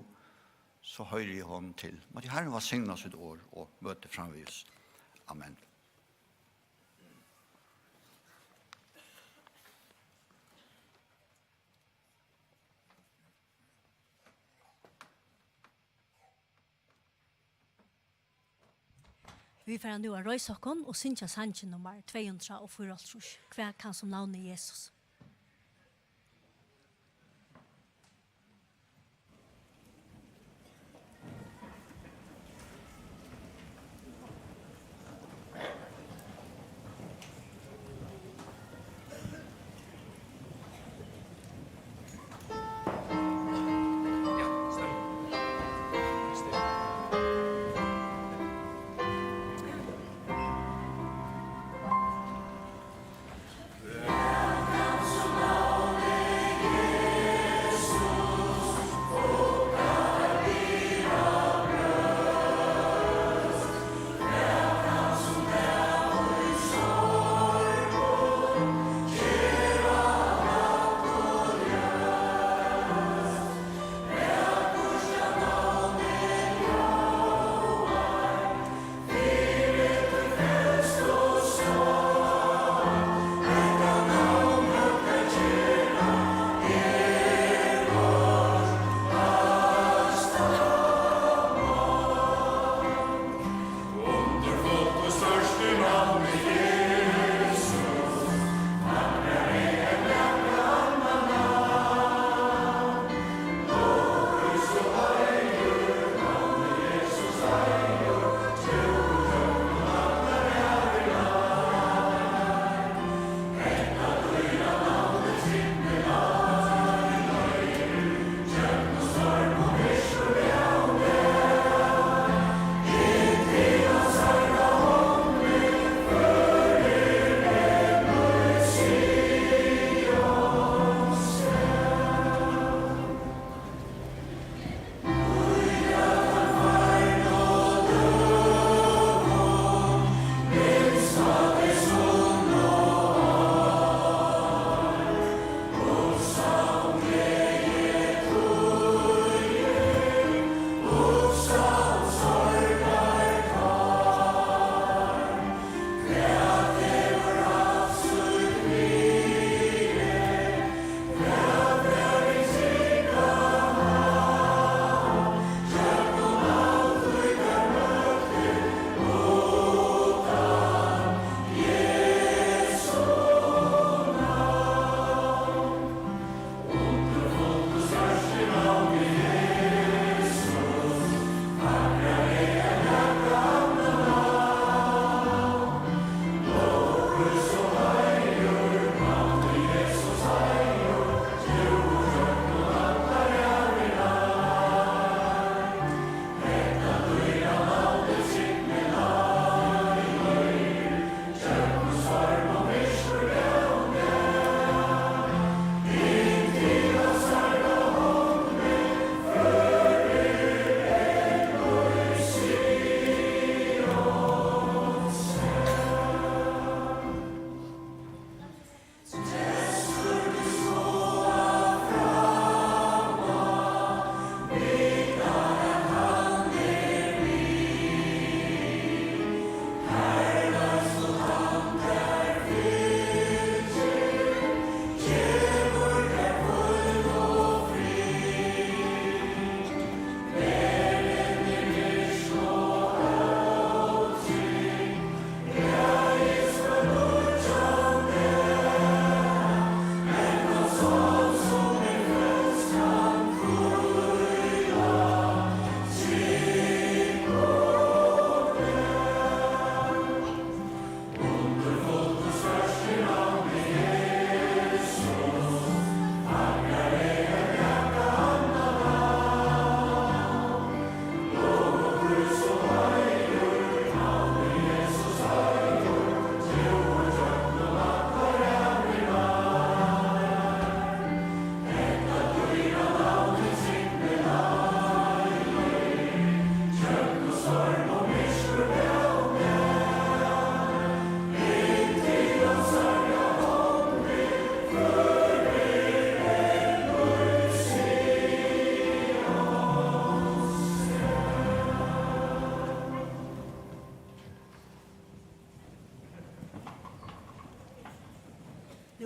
so hoyri eg honum til. Mátti Harrin vælsigna sítt orð og møtið framvegis. Amen. Vit fara nú at reisa okkum og syngja sangin nummar tvey hundrað og fýraoghálvtrýss, Hvat kann sum navnið Jesus?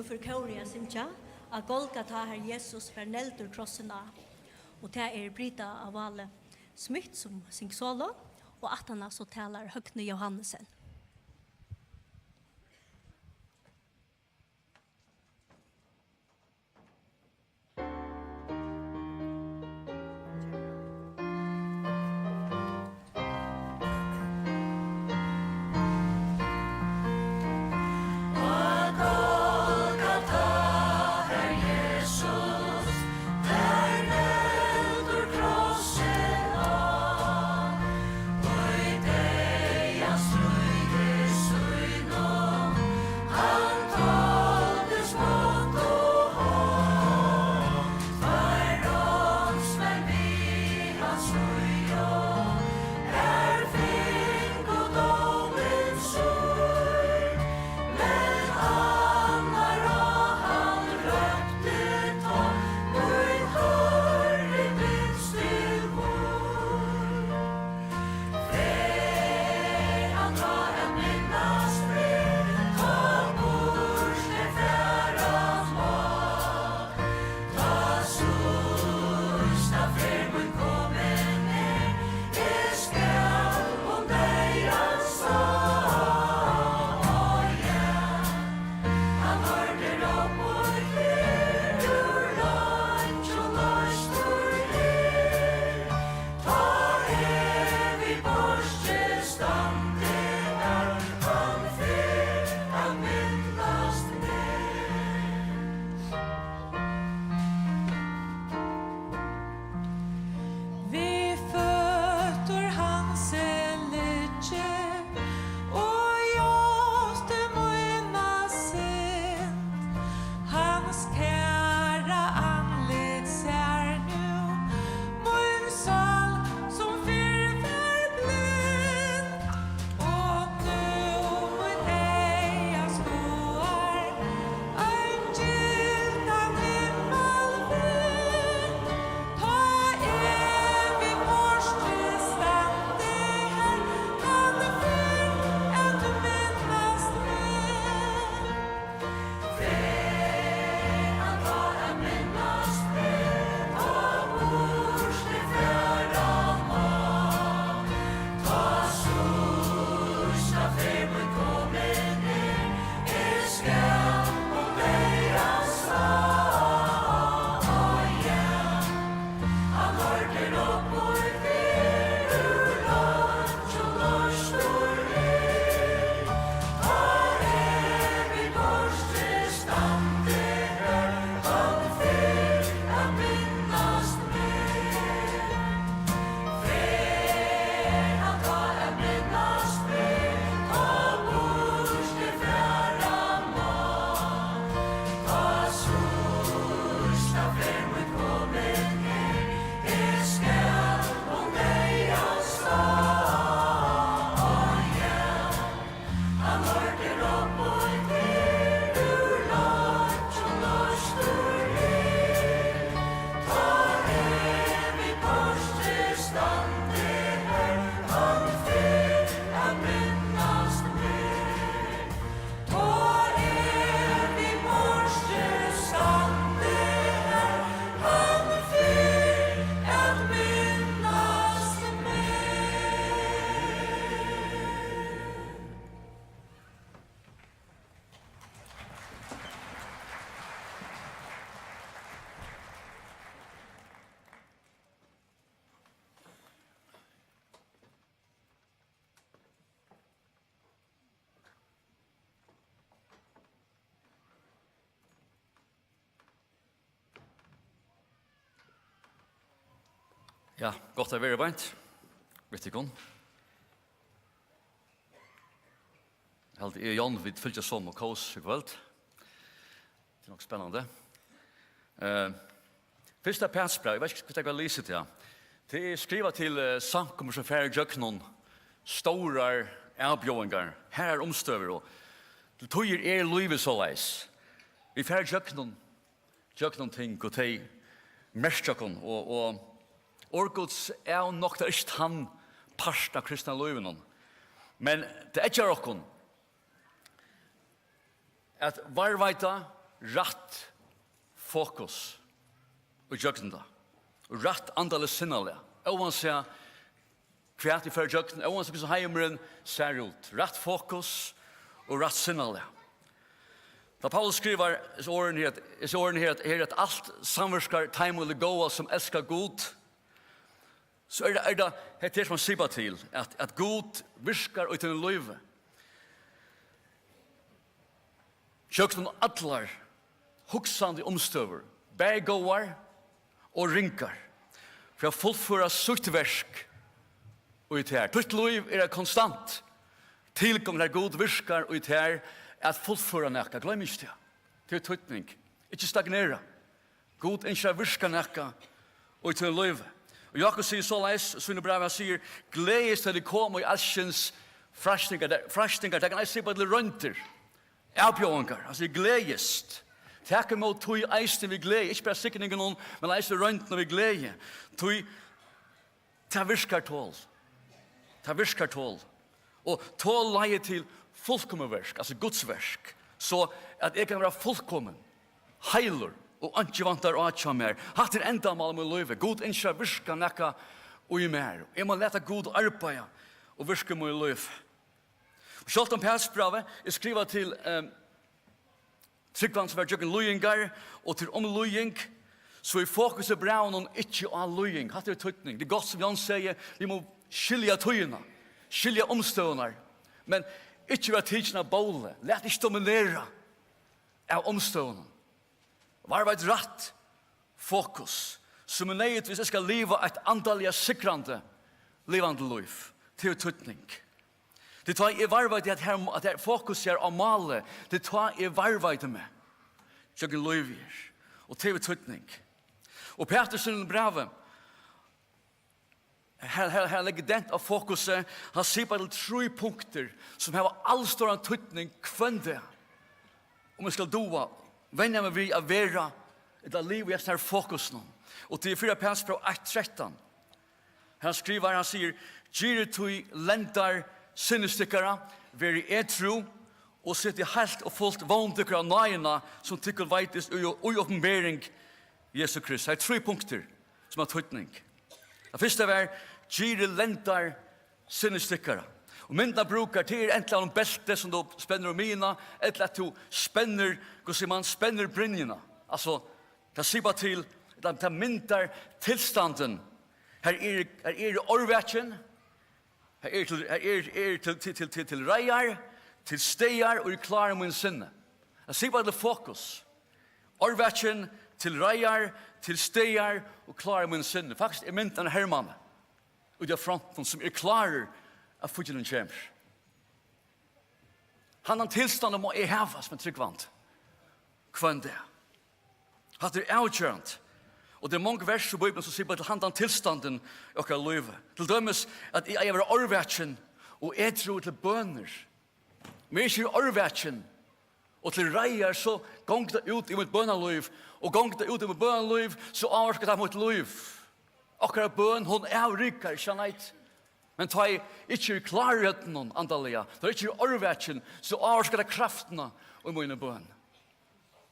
Fór kórið at syngja: "Á Golgata, har Jesus var negldur krossin á." Og tað er Brita á Váli Smith, sum syngur solo, og aftaná so talar Høgni Johannesen. Við føtur hans eg liggi og játti mína synd. Hans kæra andlit sær nú mín sál, sum fyrr var blind. Og nú mítt eyga skoðar ein gildan himmalvind. Tá eg við portrið standi har, kann fyrr at minnast meg. Ja, gott at vera beint við tykkum. Eg haldi, eg og John, vit fylgja somu kós í kvøld. Tað er nokk spennandi. Eh, fyrsta Pætursbræv, eg veit ikki, hvussu eg skal lesa tað. Tað er skrivað til, eh, samkomur sum fara ígjøgnum stórar avbjóðingar, harðar umstøður, og til tíðir er lívið soleiðis. Vit fara ígjøgnum, gjøgnum ting, og tey merkja okkum, og, og orð Guds avnoktar ikki tann part av kristna lívinum. Men tað eggjar okkum at varðveita rætt fokus í gjøgnum tað. Og rætt andaligt sinnalag. Óansæð hvat eg fari í gjøgnum, óansæð hvussu heimurin sær út. Rætt fokus og rætt sinnalag. Tá Paulus skrivar hesi orðini her, at, hesi orðini her, at, her, at alt samvirkar teimum til góða, sum elska Gud, so er tað, er tað hetta her, sum hann sipar til, at, at Gud virkar í tínum lívi. Gjøgnum allar hugsandi umstøður, bæði góðar og ringar, fyri at fullføra sítt verk í tær. Títt lív er eitt konstant tilgongd, har Gud virkar í tær at fullføra nakað. Gloym ikki tað. Tað er týdning. Ikki stagnera. Gud ynskir at virka nakað í tínum lívi. Og Jákup sigur soleiðis í sínum brævi, hann sigur: "Gleðist, tá tit koma í alskyns freistingar." Tað, freistingar, tað kann eisini sipast til royndir, avbjóðingar. Hann sigur: "Gleðist." Tak ímóti tí eisini við gleði, ikki bara signingunum, men eisini royndunum við gleði. Tí tað virkar tol. Tað virkar tol. Og tol leiðir til fullkomið verk, altso Guds verk, so at eg kann vera fullkomin, heilur, og einki vantar á hjá mær. Hatta er endamálið við lívi. Gud ynskir at virka nakað í mær. Eg má lata Gud arbeiða og virka í mítt lív. Og sjálvt um Pætursbrævið er skrivað til, ehm, trúgvan sum var gjøgnum líðingar, og til um líðing, so er fokus í brævinum ikki á líðing. Hatta er týdning. Tað er gott, sum Jón segði, vit mugu skilja tíðina, skilja umstøðurnar, men ikki vera tikin av bóli. Lat ikki dominera av umstøðunum. Varðveit rætt fokus, sum er neyðugt, viss eg skal liva eitt andaliga sigrandi, livandi lív. Tað hevur týdning. Tað er tá eg varðveiti at her, at her fokus er á málið. Tað er tá eg varðveiti meg gjøgnum lívið her. Og tað hevur týdning. Og Pætur sínum brævi, her, her, her leggur dent á fokusið. Hann sipar til trý punktir, sum hava alstóran týdning hvønn dag. Um eg skal duga, venja meg við at vera, ella liva í hesum her fokusinum. Og til fyrra Pætursbræv eitt trettan. Hann skrivar, hann sigur: "Girðið tí lendar sinnis tykkara, verið edrú, og setið heilt og fult vón tykkara á náðina, sum tykkum veitist í, í opinbering Jesu Krist." Tað er trý punktir, sum hava týdning. Tað fyrsta var: "Girðið lendar sinnis tykkara." Og myndin hann brúkar, tað er enten um beltið, sum tú spennir um miðjuna, ella at tú spennir, hvussu sigur mann, spennir brynjuna. Altso, tað sipar til, ella tað myndar tilstandin. Her er, her er árvakin, her er til, her er, er til, til, til, til, til reiðar, til staðar og er klár í mínum sinni. Tað sipar til fokus. Árvakin, til reiðar, til staðar og klár í mínum sinni. Faktiskt er myndin av hermanni úti á frontinum, sum er klárur, at fíggindin kemur. Handan tilstandin má eg hava sum ein trúgvandi hvønn dag. Hatta er avgerandi. Og tað eru mong vers í Bíbliuni, sum siga til handan tilstandin í okkara lívi. Til dømis, at eg eigi at vera árvakin og edrú til bønir. Um eg ikki eri árvakin og til reiðar, so gongur tað út í mítt bønarlív, og gongur tað út í mítt bønarlív, so ávirkar tað mítt lív. Okkara bøn, hon avrikar, ikki sant? Men tá eg ikki eri klár í røddinum andaliga, tá eg ikki eri árvakin, so ávirkar tað kraftina í míni bøn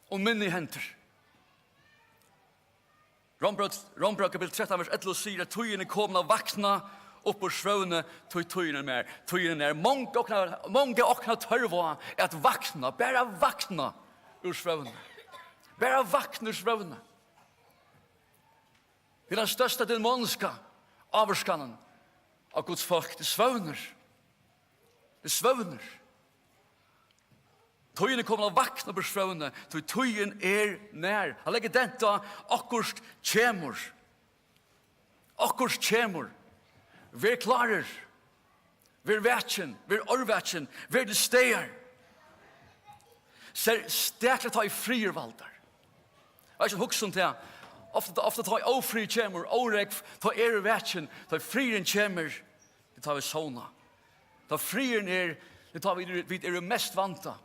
og minni hendur. Rómbræv, Rómbræv kapitul trettan, vers ellivu sigur, at tíðin er komin at vakna upp úr svøvni, tí tíðin er nær. Tíðin er nær. Mong okkum, mong okkum tørva at vakna, bara vakna úr svøvni. Bara vakna úr svøvni. Tað er tann størsta demoniska ávirkanin á Guds fólk, tað er svøvnur. Tað er svøvnur. Tíðin er komin at vakna upp úr svøvni, tí tíðin er nær. Hann leggur dent á, okkurt kemur. Okkurt kemur. Ver klárur. Ver vakin, ver árvakin, ver til staðar. Serstakliga tá ið friður valdar. Eg veit ikki, hugsa um tað. Ofta, ofta tá ið ófriður kemur, órógv, tá eru vit vakin, tá ið friðurin kemur, tað er tá vit sovna. Tá friðurin er, tað er tá vit, vit eru mest vandað.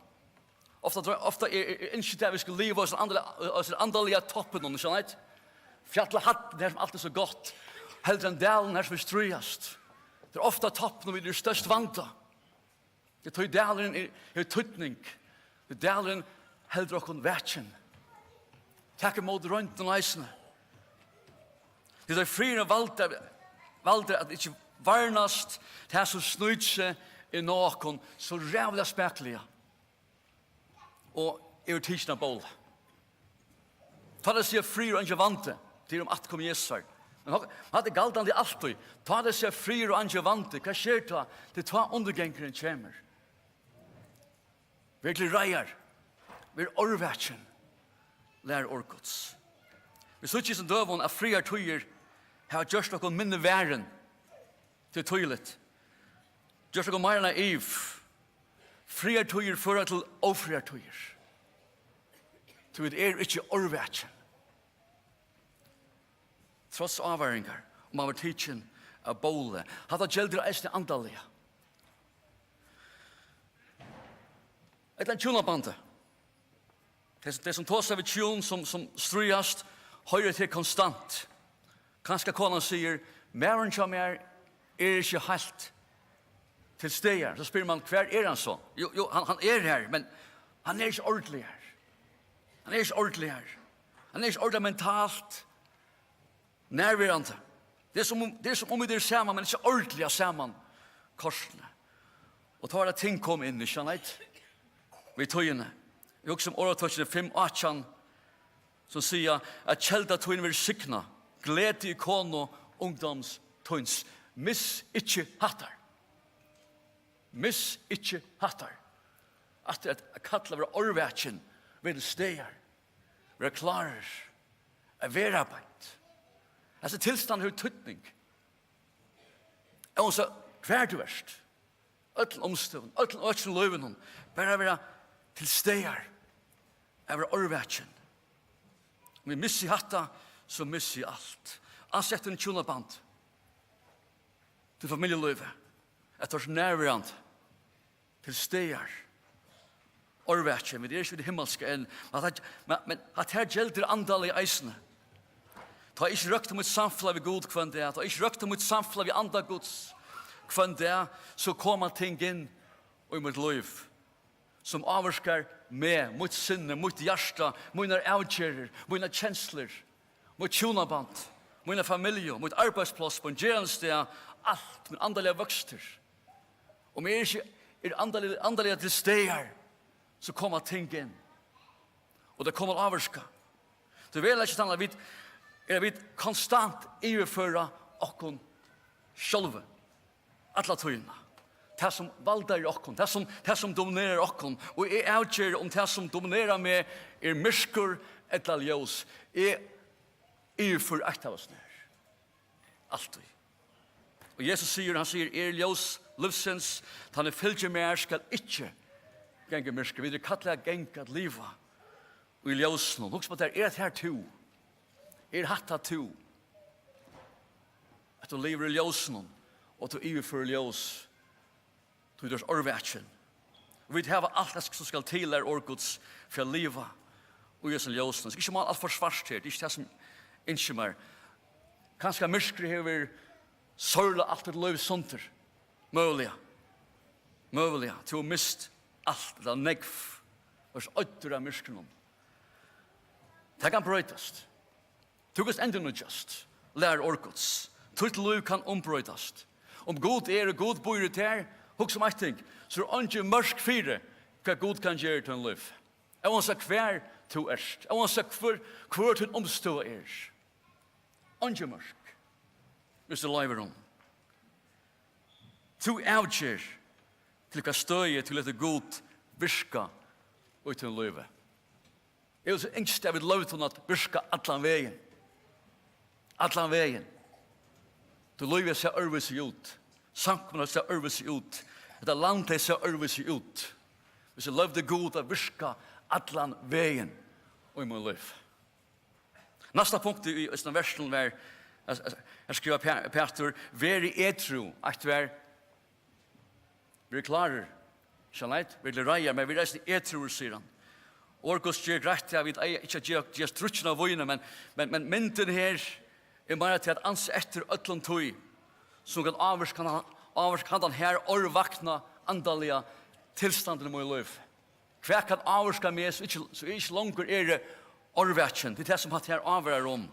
Ofta, ofta er, er, er ynskið tað, at vit skulu liva á hesum andaliga, á hesum andaliga toppinum, skilja tit? Fjallahæddin, har sum alt er so gott, heldur enn dalin, har sum vit stríðast. Tað er ofta á toppinum, vit eru í størsta vanda. Tað er tí dalurin er, hevur týdning. Tí dalurin heldur okkum vakin. Tak ímóti royndum eisini. Tí tá friðurin valdi, valdi at ikki varnast tað, sum snýr seg inn á okkum so ræðuliga spakuliga, og eg eri tikin av bóli. Tá tey siga friður og eingin vandi, tað er um afturkomu Jesu. Men hok-, hatta er galdandi altíð. Tá tey siga friður og eingin vandi, hvat sker tá? Tað er tá undirgangurin kemur. Ver til reiðar. Ver órvakin. Lær orð Guds. Vit síggja í hesum døgum, at friðartíðir hava gjørt okkum minni varin. Tað er týðiligt. Gjørt okkum meira enn eiv. Friðartíðir føra til ófriðartíðir. Tí vit eru ikki órvakin. Tross ávaringar, um man verður tikin av bóli. Hatta geldur eisini andaliga. Ella hjúnabandið. Tey, tey sum tosa við hjún sum, sum stríðast, hoyra teg konstant. Kanska konan sigur, "Maðurin hjá mær er ikki heilt til staðar." So spyr man, "Hvar er hann so?" "Jú, jú, hann, hann er her, men hann er ikki ordiliga her. Hann er ikki ordiliga her. Hann er ikki ordiliga mentalt nærverandi." Tað er sum um, tað er sum um vit eru saman, men ikki ordiliga saman kortini. Og tá er tað ting koma inn, ikki sant? Við tíðini. Eg hugsi um orðatøkini fimm átjan, sum siga, at kelda tín verður signað, gleði í konu ungdóms tíns. Miss ikki hattar. Miss ikki hattar. At, at kalla vera órvakin, vera til staðar, vera klárur, at vera beint. Hasin tilstandin hevur týdning. Ónsæð hvar tú ert, øllum umstøðum, øllum økjum í lívinum, bara vera til staðar, at vera órvakin. Um eg missi hatta, so missi eg alt. Ansett hjúnaband, til familjulívið, at tú ert nærverandi, til staðar. Órvakin, vit eru ikki við himmalska enn. Men at, men, men at her geldur andaliga eisini. Tá eg ikki røkti mítt samfelag við Gud hvønn dag, tá eg ikki røkti mítt samfelag við anda Guds hvønn dag, so koma ting inn í mítt lív, sum ávirkar meg, mítt sinni, mítt hjarta, mínar avgerðir, mínar kenslur, mítt hjúnaband, mína familju, mítt arbeiðspláss, mín gerandisdag, alt, mín andaliga vøkstur. Um eg ikki eri andaliga, andaliga til staðar, so koma ting inn. Og tað koma at ávirka. Tí veruleikin er tann, at vit, er at vit konstant yvirføra okkum sjálvi. Alla tíðina. Tað sum valdar í okkum, tað sum, tað sum dominerar okkum. Og eg avgeri um tað sum dominerar meg er myrkur ella ljós. Eg yvirføri eitt av hasum her. Altíð. Og Jesus sigur, hann sigur, "Eg eri ljós lívsins, tann ið fylgir mær skal ikki ganga í myrkri." Vit eru kallaðir at ganga, at liva í ljósinum. Hugsa um tað, er tað her tú? Er hatta tú? At tú livir í ljósinum, og at tú yvirførir ljós. Tí tú ert órvakin. Og vit hava alt tað sum skal til, er orð Guds, fyri at liva í hesum ljósinum. Skal ikki mála alt for svart her, tað er ikki tað sum eg ynski mær. Kanska myrkrið hevur sørlað alt títt lív sundur. Møguliga. Møguliga. Tú hevur mist alt, ella nógv. Og ert oyðdur av myrkrinum. Tað kann broytast. Tú kanst endurnýggjast, lærir orð Guds. Títt lív kann umbroytast. Um Gud er og Gud býr í tær, hugsa um eitt ting, so er eingin mørk fyri, hvat Gud kann gera í tínum lívi. Óansæð hvar tú ert, óansæð hvør, hvør tín umstøða er. Eingin mørk, hvis tú loyvir honum. Tú avger, til hvat støði tú letur Gud virka í tínum lívi. Eg vil so ynskja, at vit loyvdu honum at virka allan vegin. Allan vegin. Tí lívið sær øðrvísi út. Samkoman sær øðrvísi út. Hetta land, tey sær øðrvísi út. Hvis eg loyvdi Gud at virka allan vegin í mín lív. Næsta punkt í, í, í versinum var, her, her skrivar Pæ-, Pætur, "Verið edrú", eitt var, "Verið klárir", skilst, "Verið til reiðar", men "Verið eisini edrúir", sigur hann. Orð Guds ger greitt til, at vit eiga ikki at gera, gerast drukkin av víni, men, men, men myndin her er meira til at ansa eftir øllum tí, sum kann ávirka, ávirka handan her órvakna andaliga tilstandin í mín lív. Hvat kann ávirka meg, so ikki, so eg ikki longur eri árvakin? Tað er tað, sum hatta her ávirkar um.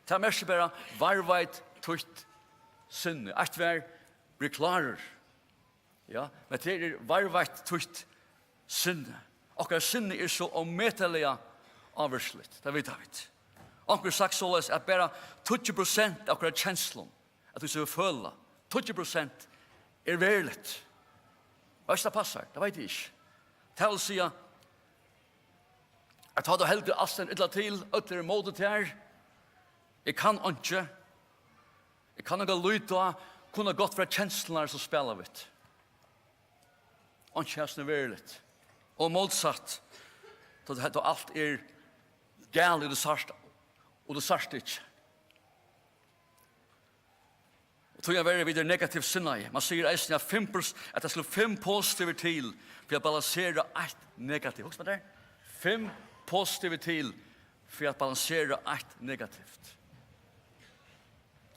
Tað merkir bara, varðveit títt sinni. Eitt var, ver klárur. Ja, men tað er, varðveit títt sinni. Okkara sinni er so ómetaliga ávirkiligt, tað vita vit. Onkur hevur sagt soleiðis, at bara tíggju prosent av okkara kenslum, at vit so føla, tíggju prosent er veruligt. Veitst, tað passar, tað veit eg ikki. Tað vil siga, at tá tú heldur alt stendur illa til, øll eru ímóti tær, eg kann einki, eg kann ongan líta á, kunnu gott vera kenslurnar, sum spæla við. Einki av hesum er veruligt. Og mótsatt, tá, tá alt er galið, og tú sært, og tú sært ikki. Og tí verri, vit eru negativt sinnaði. Man sigur eisini, at fimm pros-, at tað skal fimm positivir til fyri at balansera eitt negativt. Hugsa mær tað. Fimm positivir til fyri at balansera eitt negativt.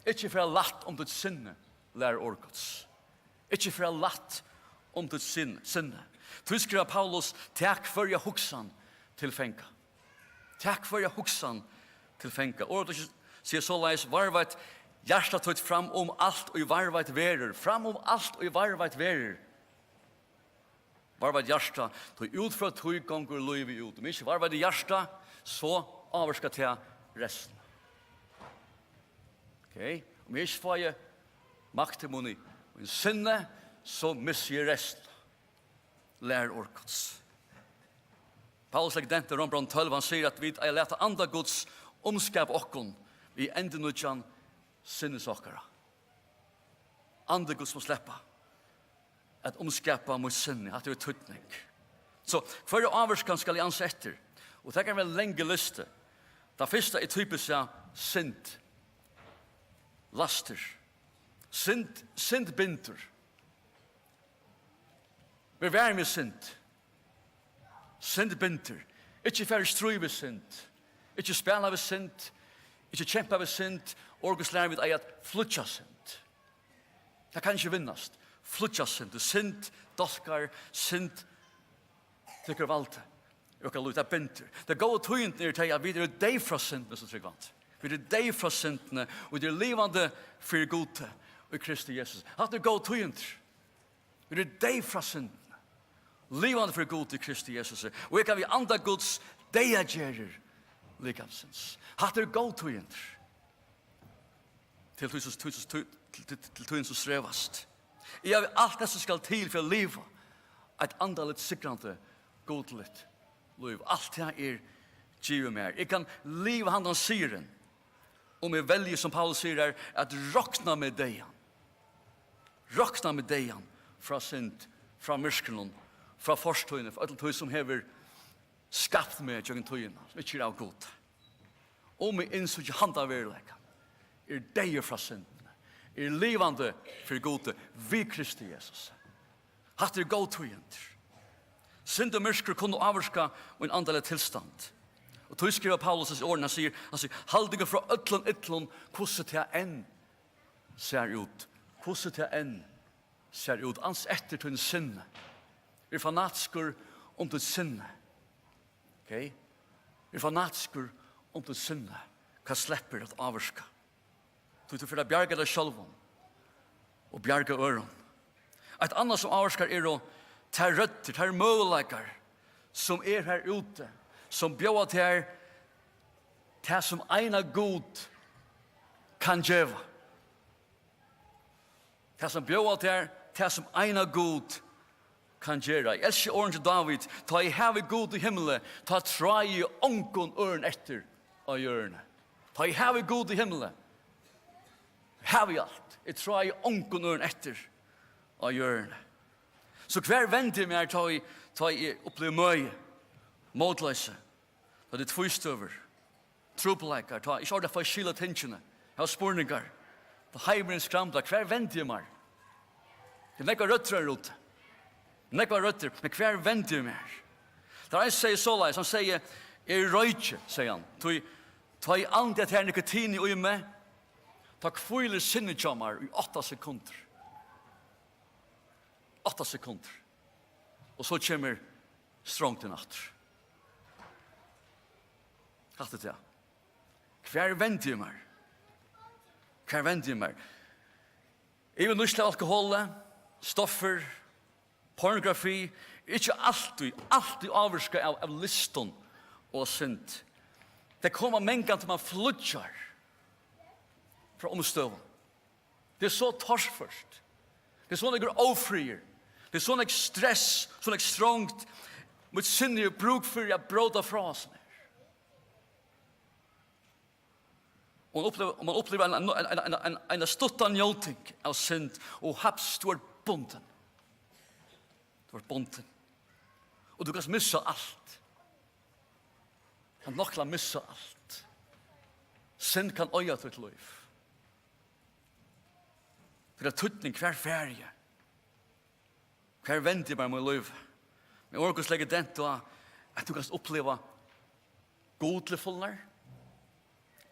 Ikki fara lætt um títt sinni, lærir orð Guds. Ikki fara lætt um títt sin-, sinni. Tí skrivar Paulus, tak hvørja hugsan til fanga. Tak hvørja hugsan til fanga. Orðið sigur soleiðis, varðveit hjarta títt fram um alt, ið varðveit verður. Fram um alt, ið varðveit verður. Varðveit hjarta, tí út frá tí gongur lívið út. Um eg ikki varðveiti hjarta, so ávirkar tað restina. Ok? Um eg ikki fái makt til mín í, í sinni, so missi eg restina. Lærir orð Guds. Paulus leggur dent á Rómbrævinum tólv, hann sigur, at vit eiga at lata anda Guds umskapa okkum við endurnýggjan sinnis okkara. Andi Guds má sleppa at umskapa mítt sinni, hatta hevur týdning. So, hvørja ávirkan skal eg ansa eftir? Og tað kann vera ein langur listi. Tað fyrsta er typiskt, ja, synd. Lastur. Synd, synd bindur. Ver varin við synd. Synd bindur. Ikki fara í stríð við synd. Ikki spæla við synd. Ikki kempa við synd. Orð Guds lærir, vit eiga at flýggja synd. Tað kann ikki vinnast. Flýggja synd. Synd dálkar, synd tekur valdið í okkara lív, tað bindur. Tey góðu tíðindini eru tey, at vit eru deyð frá syndini, so trúgvandi. Vit eru deyð frá syndini, og vit eru livandi fyri Gudi í Kristi Jesus. Hatta eru góðu tíðindi. Vit eru deyð frá syndini, livandi fyri Gudi í Kristi Jesus. Og eg kann við anda Guds deyðagerðir likamsins. Hatta eru góðu tíðindi. Til tí sum, tí sum, tí, til, til, til tíðin sum strevast. Eg havi alt tað sum skal til fyri at liva eitt andaligt, sigrandi, gudiligt lív. Alt tað er givið mær. Eg kann liva handan sigurin, um eg velji, sum Paulus sigur her, at rokna meg deyðan. Rokna meg deyðan frá synd, frá myrkrinum, frá fortíðini, frá øllum tí sum hevur skapt meg gjøgnum tíðina, sum ikki er av Gud. Um eg innsíki handa veruleikan, er deyður frá syndini, er livandi fyri Gudi við Kristi Jesus. Hatta er góð tíðindi. Synd og myrkur kunnu ávirka mín andaliga tilstand. Og tí skrivar Paulus hesi orðini, hann sigur, hann sigur, hald tykkum frá øllum illum, hvussu tað enn sær út. Hvussu tað enn sær út. Ans eftir tín sinni. Ver fanatiskur um títt sinni. Ok? Ver fanatiskur um títt sinni. Hvat sleppur at ávirka? Tí tú fer at bjarga tær sjálvum og bjarga øðrum. Eitt annað sum ávirkar eru tær røddir, tær møguleikar sum er har úti, sum bjóða tær tað sum eina Gud kann geva. Tað sum bjóðar tær, tað sum eina Gud kann gera. Eg elski orðini til Dávid: Tá eg havi Gud í himli, tá trái eg ongum øðrum eftir á jørðini. Tá eg havi Gud í himli, havi eg alt. Eg trái ongum øðrum eftir á jørðini. So hvar vendi eg mær, tá eg, tá eg upplivi møði, mótloysi? Tá tað er tvístøður, trupulleikar, tá ikki orðið at fáa skil á tingini, hava spurningar, tá heimurin skramlar, hvar vendi eg mær? Tað er nógvar røddir har úti. Nógvar røddir, men hvar vendi eg mær? Tá ein segði soleiðis, hann segði, eg royki, segði hann, tí tá eg andi at tað er nikotin í meg, tá hvílir sinnið hjá mær í átta sekundir. Átta sekundir. Og so kemur strongdin aftur. Hatta er tað. Hvar vendi eg mær? Hvar vendi eg mær? Yvir nýtslu av alkoholi, stoffir, pornografi, er ikki altíð, altíð ávirkað av, av lystum og synd. Tey koma mangan til mann flýggjar frá umstøðum. Tað er so torført. Tað er so nógvur ófriður. Tað er so nógv stress, so nógv strongd. Mítt sinn hevur brúk fyri at bróta frá hasum her. Og man uppliva-, og man uppliva ein, ein, ein, ein, ein, eina stutta njóting av synd, og haps, tú ert bundin. Tú ert bundin. Og tú kanst missa alt. Kanst nokk til at missa alt. Synd kann oyða títt lív. Fyri at týdning, hvar fari eg? Hvar vendi eg mær í mínum lívi? Men orð Guds leggur dent á, at tú kanst uppliva Gud til fulnar,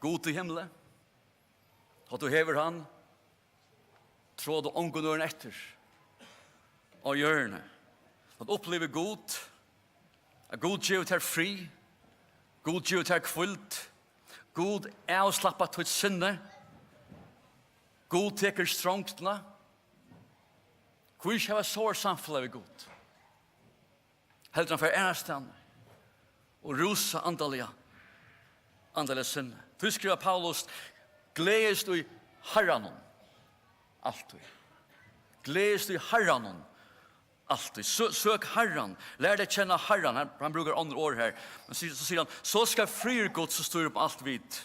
Gud í himli, og tú hevur hann, tráðu ongum øðrum eftir á jørðini. At uppliva Gud, at Gud gevur tær frið, Gud gevur tær hvíld, Gud avslappar títt sinni, Gud tekur strongdina. Hví ikki hava so eitt samfelag við Gud? Heldur hann fara aðrastaðni og rúsa andaliga, andaliga sinni. Tí skrivar Paulus: "Gleðist í Harranum altíð." Gleðist í Harranum altíð. Sø-, søk Harran. Lær deg at kenna Harran. Hann, hann brúkar onnur orð her. Men so, so sigur hann: "So skal friður Guds, sum stýrir upp alt vit,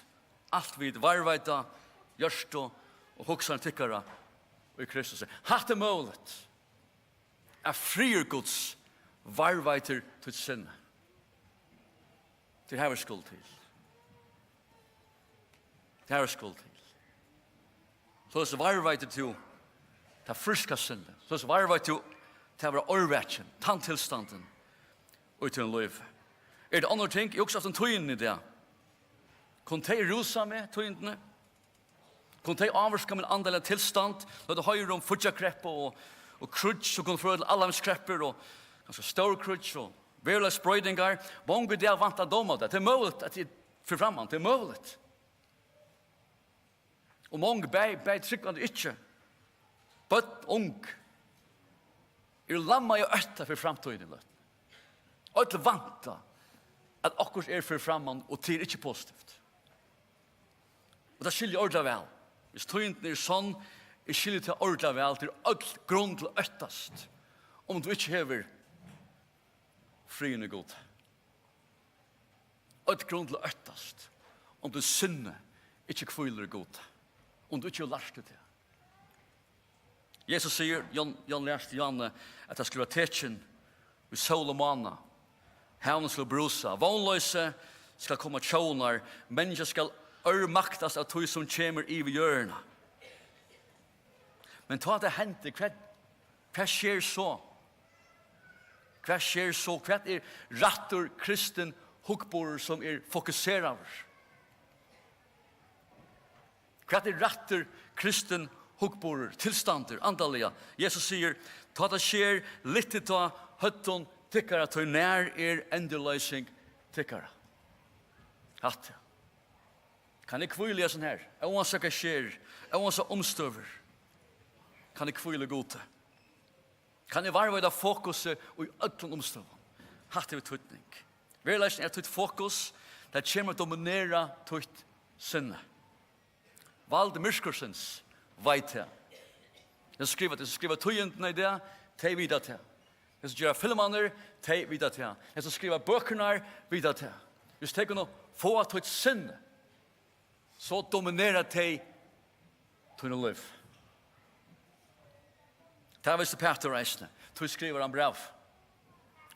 alt vit, varðveita hjørtu og hugsanir tykkara í Kristus." Hatta er møguligt. At friður Guds varðveitir títt sinni. Tað er har vit skulu til. Tað er har vit skulu til. Soleiðis varðveitir tú tað fríska sinnið. Soleiðis varðveitir tú tað at vera órvakin, tann tilstandin í tínum lívi. Eru tað onnur ting? Eg hugsi ofta um tíðindini í dag. Kunnu tey rúsa meg, tíðindini? Kunnu tey ávirka mín andaliga tilstand? Tá tú hoyrir um fíggjarkreppu og, og kríggj, sum kunnu føra til allarmest kreppur og kanska stór kríggj og veðurlagsbroytingar. Mong í dag vænta dómadag. Tað er møguligt, at eg fer fram hann. Tað er møguligt. Og mong, bæði, bæði trúgvandi og ikki. Børn, ung, eru lammað av ótta fyri framtíðini í løtuni. Øll vænta, at okkurt er fyri framman, og tað er ikki positivt. Og tað skilji eg ordiliga væl. Hvis tíðindini eru sonn, eg skilji tað ordiliga væl. Tað er øll grund til at óttast, um tú ikki hevur friðin í Gud. Øll grund til at óttast, um tú sinni ikki hvílir í Gud, um tú ikki hevur lært teg tað. Jesus sigur, Jón, Jón læsti Johanne, at tað skal vera tekin í sól og mána. Havnin skal brúsa. Vónloysi skal koma tjónar. Menniskja skal ørmaktast av tí sum kemur yvir jørðina. Men tá tað hendir, hvat, hvat sker so? Hvat sker so? Hvat er rættur kristin hugburður sum er fokuseraður? Hvat er rættur kristin hugburður, tilstandur, andaliga? Jesus sigur: "Tá tað sker, lyftið tá høvdum tykkara, tí nær er endurloysing tykkara." Hatta. Kann eg hvíla í hesum her? Óansæð hvat sker, óansæð umstøður, kann eg hvíla í Gudi? Kann eg varðveita fokusið í øllum umstøðum? Hatta hevur týdning. Veruleikin er, at títt fokus, tað kemur at dominera títt sinni. Vald myrkursins veit tað. Tey sum skriva, tey sum skriva tíðindini í dag, tey vita tað. Tey sum gera filmarnar, tey vita tað. Tey sum skriva bøkurnar, vita tað. Hvis tey kunnu fáa títt sinni, so dominera tey tíni lív. Tað visti Pætur eisini. Tí skrivar hann bræv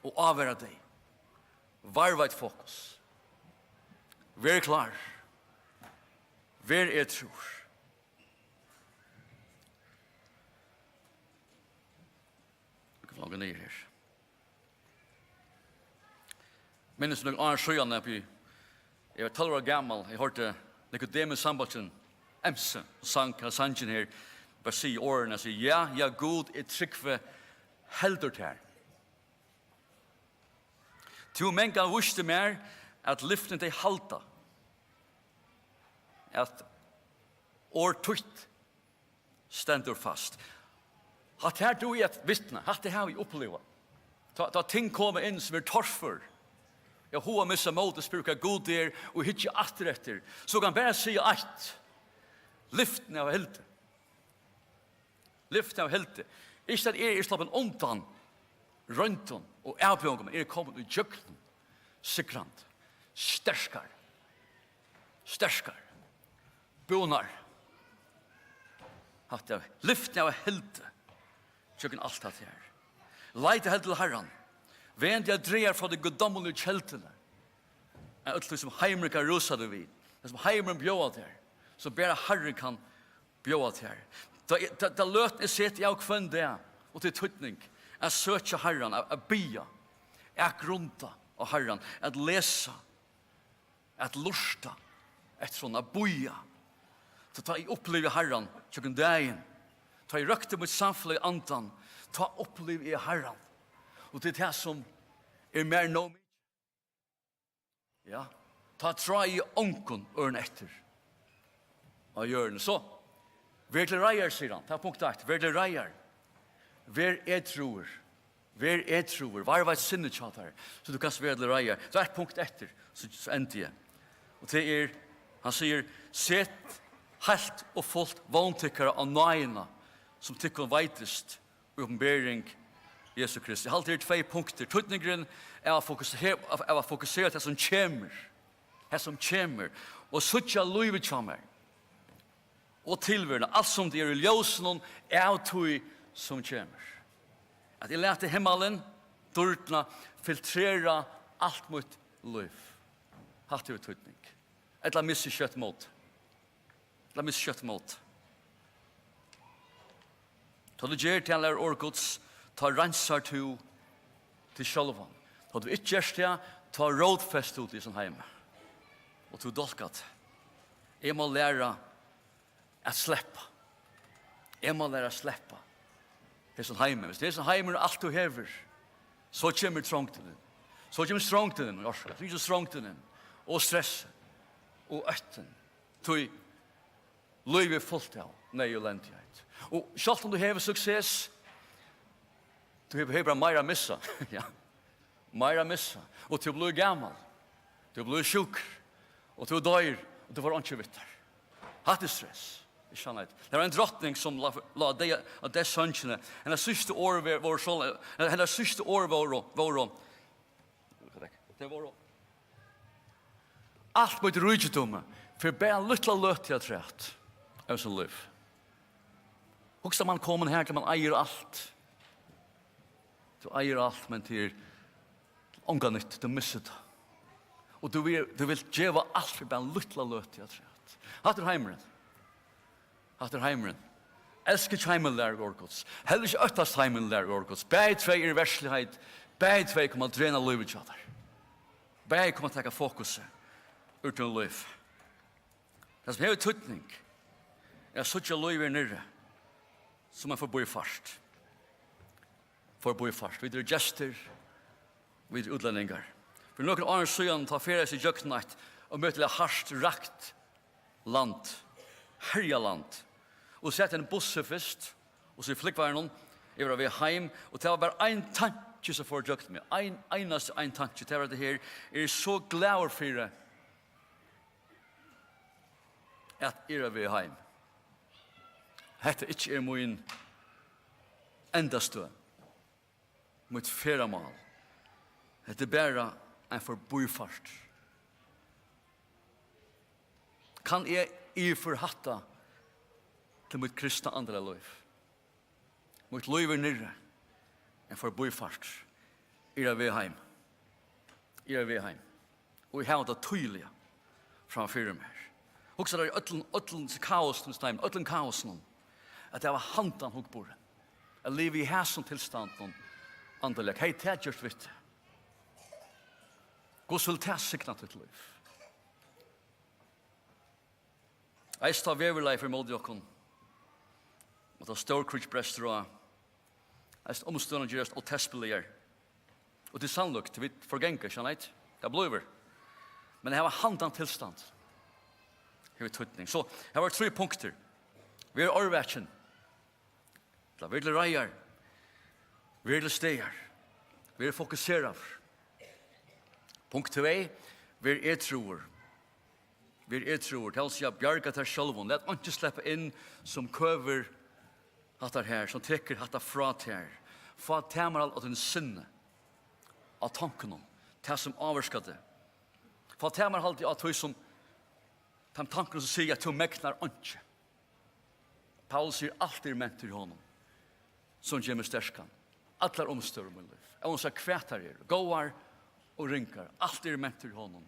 og ávara tey. Varðveit fokus. Ver klár. Ver edrúgvur. Vit kunnu ganga niður her. Minnist nøkur ár síðan, eg bý-, eg var tólv ára gamal, eg hoyrdi Nikodemus Sambaldsen, M C, sang, henda sangin her, bara siga orðini, siga: "Ja, ja, Gud, eg trúgvi heldur tær." Tú mangan vísti mær, at lyftini tey halda, at orð títt stendur fast. Hatta her dugi eg at vitna, hatta havi eg upplivað. Tá, tá ting koma inn sum er torfør, eg havi hug at missa mótið, spyrja hvat Gud er, og hyggja aftur eftir, so kann eg bara siga eitt: Lyftini hava hildið. Lyftini hava hildið. Ikki at eg eri sloppin undan royndum og avbjóðingum, men eg eri komin ígjøgnum sigrandi, sterkari, sterkari, búnari. Hatta lyftini hava hildið gjøgnum alt hatta her. Leita heldur til Harran. Vend teg at draga frá tí guddommiligu kelduni. Av øllum tí sum heimurin kann rúsa teg við, tað sum heimurin bjóðar tær, sum bara Harrin kann bjóða tær. Tá, tá, tá løtuni eg seti av hvønn dag, og til týdning, at søkja Harran, at, at biðja, at grunda á Harran, at lesa, at lurta eftir honum, at bíða. Tá, tá eg upplivi Harran gjøgnum dagin, tá eg røkti mítt samfelag í andan, tá upplivi eg Harran. Og tað er tað sum er mær nóg mikið. Ja, tá trái eg ongum øðrum eftir á jørðini. So, ver til reiðar, sigur hann. Tað er punkt eitt. Ver til reiðar. Ver edrúur. Ver edrúur. Varðveit sinnið hjá tær, so tú kanst vera til reiðar. Tað er eitt punkt eftir, so, so endi eg. Og tað er, hann sigur: Set heilt og fult vón tykkara á náðina, sum tykkum veitist í opinbering Jesu Kristi. Eg haldi, her eru tvey punktir. Týdningurin av at fokusera, av, av at fokusera tað sum kemur, tað sum kemur, og síggja lívið hjá mær og tilveruna, alt sum tað er, í ljósinum av tí sum kemur. At eg lati himmalin, dýrdina, filtrera alt mítt lív. Hatta hevur týdning. Ella missi skjótt mót. Lat meg skjótt mót. Tá tú ger tað, lærir orð Guds, tá reinsar tú teg sjálvan. Tá tú ikki gert tað, tá rótfest tú teg í hesum heimi. Og tú dálkar teg. Eg má læra at sleppa. Eg má læra at sleppa hesum heimi. Hvis tað er hesin heimur, alt tú hevur, so kemur trongdin inn. So kemur strongdin inn, orka. So kemur strongdin inn. Og stress. Og óttin. Tí lívið er fult av neyð og elendigheit. Og sjálvt um tú hevur suksess, tú hevur, hevur bara meira at missa. Ja. Meira at missa. Og tú blívur gamal. Tú blívur sjúkur. Og tú doyr. Og tú fært einki við tær. Hatta er stress. Í sannheit. Tað var ein drotning sum lá, lá deyð, á deyðssongini. Hennar síðstu orð vóru, vóru so, hennar síðstu orð vóru, vóru, tey vóru: Alt mítt ríkidømi fer bara lítla løtu afturat av hesum lívi. Hugsa, man komin har til man eigur alt. Tú eigur alt, men tað er onga nyttu, tú missir tað. Og tú vil, tú vilt geva alt fyri bara lítla løtu afturat. Hatta er heimurin. Hatta er heimurin. Elska ikki heimin, lærir orð Guds. Heller ikki óttast heimin, lærir orð Guds. Bæði tvey eru versligheit. Bæði tvey koma at drena lívið hjá tær. Bæði koma at taka fokusið úr tínum lívi. Tað sum hevur týdning, er at síggja lívið her niðri sum ein forbífart. Forbífart. Vit eru gestir, vit eru útlendingar. Fyri nøkrum árum síðan, tá ferðaðist eg ígjøgnum eitt ómetaliga hart rakt land, herjað land. Og sat í einum bussi fyrst, og so í flúgvaranum, eg var á veg heim, og tað var bara ein tanki sum fór ígjøgnum meg. Ein einasti ein tanki, tað var hetta her: Eg eri so glaður fyri, at eg eri á veg heim. Hetta ikki er mín endastøð, mítt ferðamál. Hetta er bara ein forbífart. Kann eg yvirføra hatta til mítt kristna andaliga lív? Mítt lív er niðri, ein forbífart. Eg eri á veg heim. Eg eri á veg heim. Og eg havi tað týðiliga framfyri mær. Hugsa tær í øllum, øllum kaosinum, øllum kaosinum, at hava handan hugburðin. At liva í hasum tilstandinum andaliga. Hevði tað gjørt við teg? Hvussu vil tað signa títt lív? Eisini tá veðurlagið fer ímóti okkum, og tá stór kríggj brestur á, eisini umstøðurnar gerast ótespiligari, Og til sannlíkt, vit forganga, ikki sant? Tað blívur. Men at hava handan tilstand hevur týdning. So, her var trý punktir. Ver árvakin. Ella ver til reiðar. Ver til staðar. Ver fokuseraður. Punkt tvey, ver edrúur. Ver edrúur, tað vil siga, bjarga tær sjálvum. Lat einki sleppa inn sum køvir hatta her, sum tekur hatta frá tær. Fá tamarhald á tín sinni, á tankunum, tað sum ávirkar teg. Fá tamarhald á tí sum, teim tankunum sum siga, at tú megnar einki. Paulus sigur, alt er ment í honum, sum ger meg sterkan. Allar umstøður í mínum lívi, óansæð hvat tær eru, góðar og ringar, alt er ment í honum,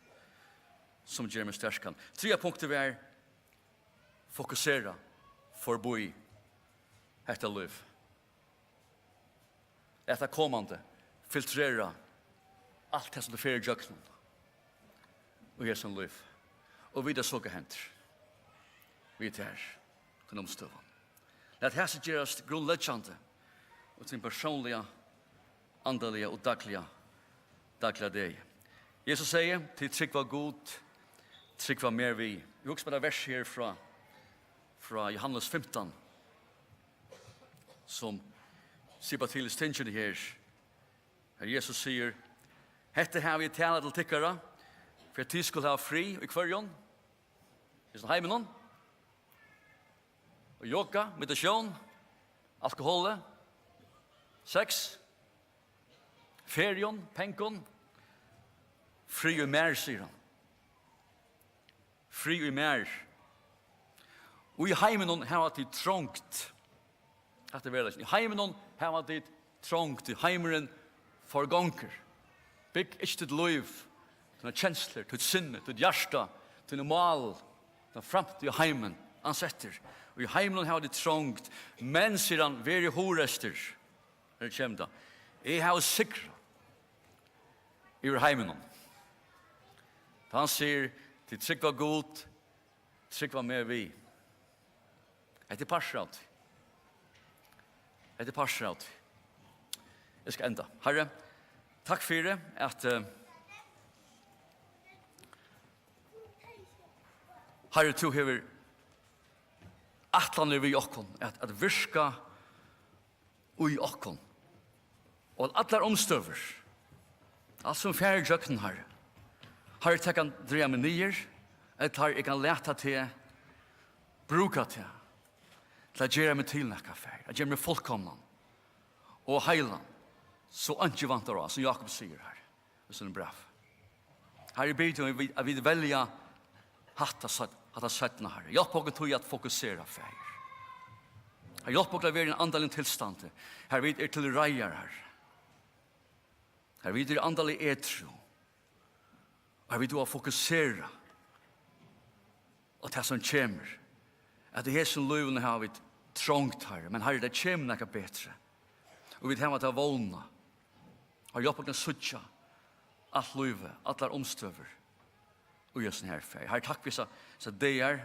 sum ger meg sterkan. Triðja punktið var, fokusera forbí hetta lív. At tað komandi filtrera alt tað, sum tú fer ígjøgnum í hesum lív. Og vita so, hvat hendir við tær, tín umstøðum. Lat hasi gerast grundleggjandi og tín persónliga, andaliga og dagliga, dagliga degi. Jesus segði, tit trúgva Gud, trúgva mær við. Eg hugsi bara vers her frá, frá Jóhannes fimtan, sum sipar til í stingini her. Har Jesus sigur, hetta havi eg talað til tykkara, fyri at tit skulu hava frið í hvørjum? Í hesum heiminum. Og yoga, meditation, alkoholi, sex, ferium, pengum. Frið í mær, sigur hann. Frið í mær. Og í heiminum hava tit trongt. Hatta er veruleikin. Í heiminum hava tit trongt, tí heimurin forgongur. Bygg ikki títt lív, tínar kenslur, títt sinni, títt hjarta, tíni mál, tína framtíð í heimin, ansettir. Og í heiminum hava tit trongt, men, sigur hann, verið hugreystir. Her kemur tað. Eg havi sigrað yvir heiminum. Tá hann sigur, tit trúgva Gud, trúgva meg við. Hetta er partur av tí. Hetta er partur av tí. Eg skal enda. Harri, takk fyri at, eh, Harri, tú hevur ætlanir við okkum, at, at virka í okkum. Og allar umstøður, alt sum fer ígjøgnum, Harri, Harri, tað kann draga meg niður, ella, Harri, eg kann lata teg brúka teg til at gera meg til nakað, Faðir, at gera meg fullkomnan og heilan, so einki vantar á, sum Jákup sigur, Harri, í sínum brævi. Harri, eg biði teg um, at vit velja hatta seinna, hatta seinna, Harri. Hjálp okkum tí at fokusera, Faðir. Harri, hjálp okkum at vera í einum andaligum tilstandi, har vit eru til reiðar, Harri. Har vit eru andalig edru. Har vit duga at fokusera á tað sum kemur. At í hesum lívinum hava vit trongt, Harri, men, Harri, tað kemur nakað betri. Og vit hava ta vónina. Harri, hjálp okkum at síggja alt lívið, allar umstøður í hesum her, Faðir. Harri, takk fyri hesar, hesar dagar.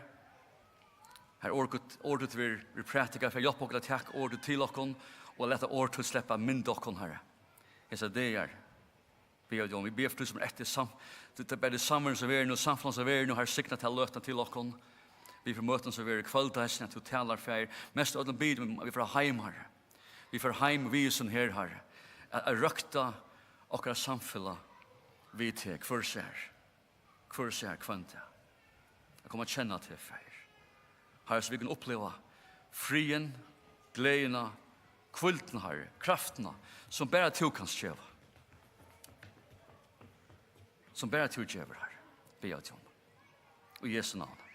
Harri, orð títt, orð títt verður, verður prædikað, Faðir, hjálp okkum at taka orð títt til okkum og lata orð títt sleppa at mynda okkum, Harri. Hesar dagar. Biðja teg um, vit biðja fyri tí sum er eftir sam-, tí tað er bæði samveru sum verður nú, samfelag sum verður nú, Harri, signa ta løtuna til okkum. Vit fyri møtum sum verður í kvøld, Harri, at tú talar, Faðir. Mest av øllum biðja um, at vit fara heim, Harri. Vit fara heim við hesum her, Harri. At, at røkta okkara samfelag við teg, hvør sær. Hvør sær hvønn dag. At koma at kenna teg, Faðir. Harri, so vit kunnu uppliva friðin, gleðina, hvíldina, Harri, kraftina, sum bara tú kanst geva. Sum bara tú gevur, Harri. Biðja teg um. Í Jesu navni.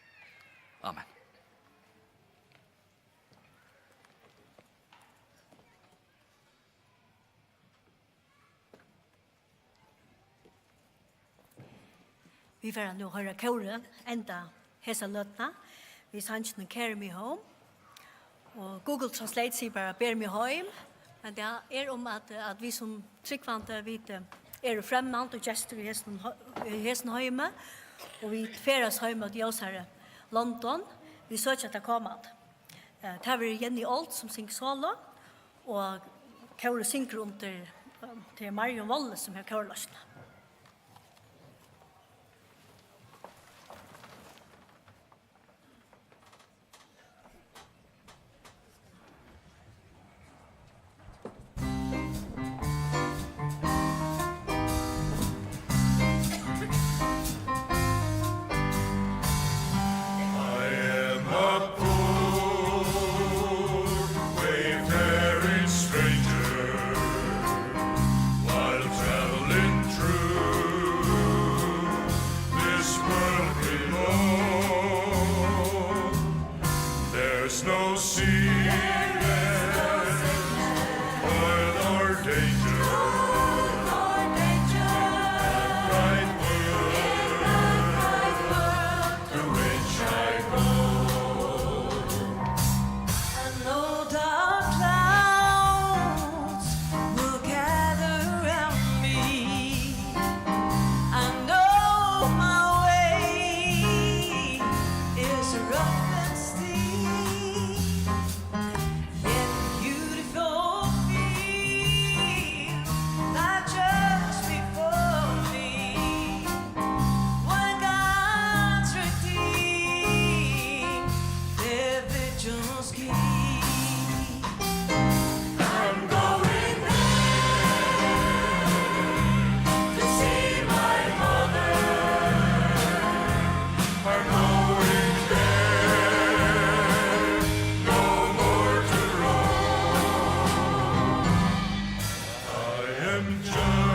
Amen. Vit fara nú hoyra kórið enda hesa løtuna við sanginum Carry Me Home. Og Google Translate sigur bara Ber meg heim. Men tað er um at, at vit sum trúgvandi, vit, eh, eru fremmand og gestir í hesum hei-, í hesum heimi. Og vit ferðast heim móti ljósari London. Vit søkja tað komandi. Eh, tað verður Jenny Old sum syngur solo. Og kórið syngur undir Tað er Marjun Wolle, sum hevur kórloysnina. I am a poor wayfaring stranger, while traveling through this world below. There's no sickness, toil or danger, a bright world to which I go. I know dark clouds will gather round me. I know my way is rough and steep, yet beautiful fields lie just before me. Where God's redeemed their vigils keep. I'm going there to see my mother. I'm going there, no more to roam. I am just going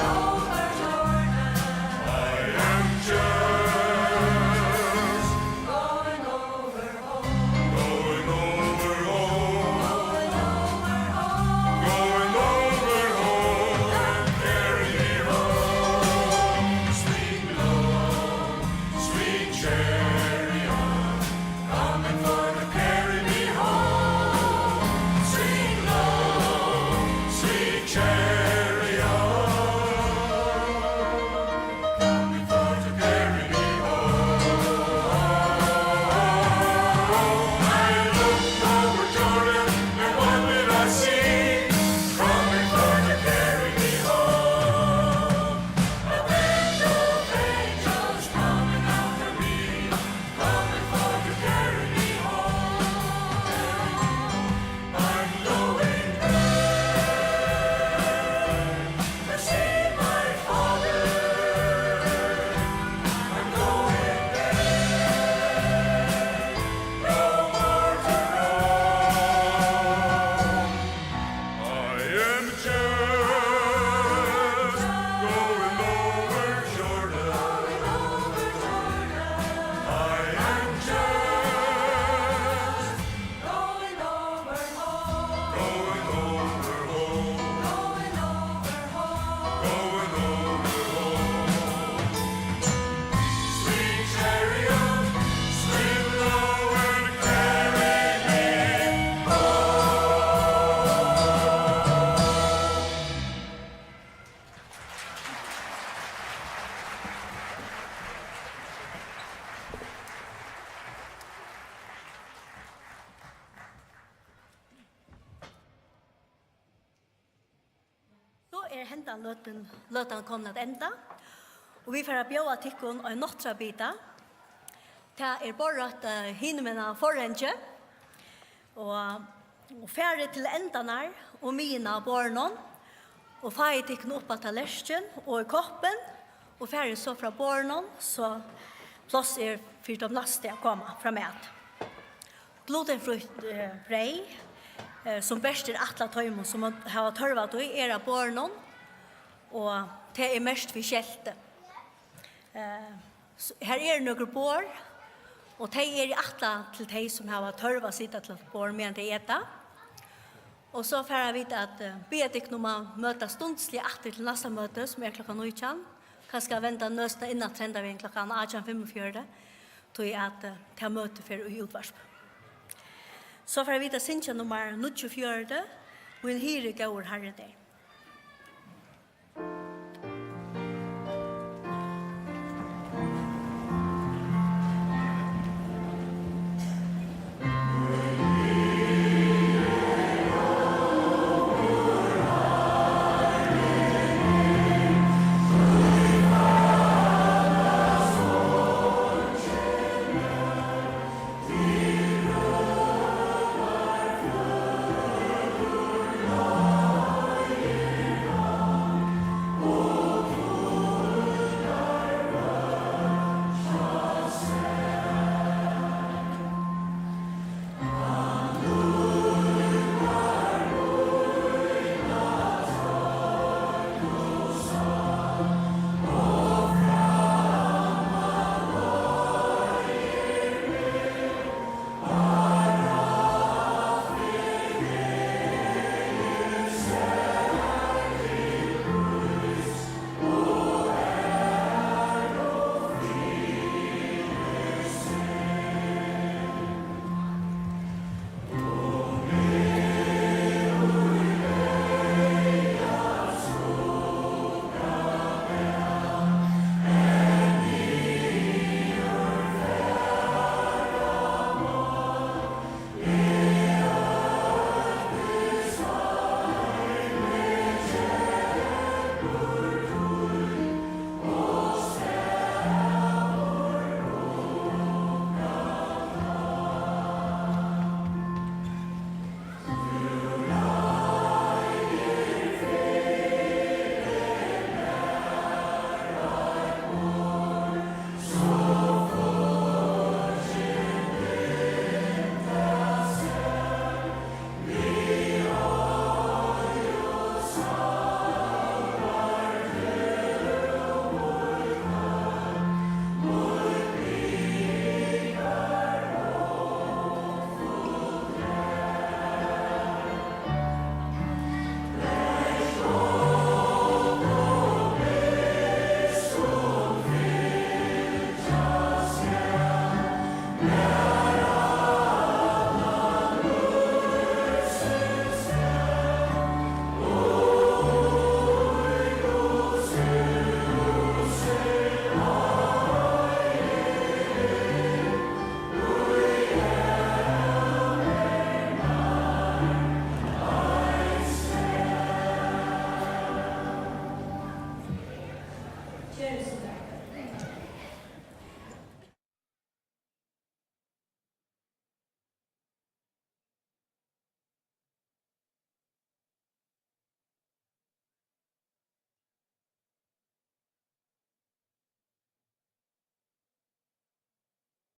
over Jordan. I am just going over home. Going over home. Going over home. Going over home. Carry me home. Swing low, sweet chariot. Coming for to carry me home. Swing low, sweet chariot. Coming for to carry me home. I look over Jordan, and what did I see? Coming for to carry me home. A band of angels coming after me. Coming for to carry me home. I'm going back to see my father. I'm going back, no more to roam. I am just going over Jordan. I am just going over home. Going over home. Going over home. Going over home. Sweet chariot, swing low and carry me home. So er hendan løtan, løtan komin at enda, og vit fara at bjóða tykkum ein nátturðabita. Tað er borðreitt, eh, hinumegin á forhangið, og, og farið til endarnar og miðjuna á borðinum, og fáið tykkum upp á tallerkin og í koppin, og farið so frá borðinum, so pláss er fyri teimum næstu at koma framat. Glutenfrítt, eh, breyð, eh, sum bert er ætlað teimum, sum hava tørv á tí, er á borðinum, og tað er merkt við skelti. Eh, s-, her eru nøkur borð, og tey eru ætlað til tey, sum hava tørv at sita til borð, meðan tey eta. Og so fara vit at, eh, biðja tykkum um at møta stundisliga aftur til næsta møti, sum er klokkan nítjan. Kanska venda nøsina inn aftur hendan vegin klokkan átjan fimmogfjøruti, tí at, eh, tað møtið fer í útvarp. So fara vit at syngja nummar níggjuogfjøruti, Mín hirði, góður Harri, er.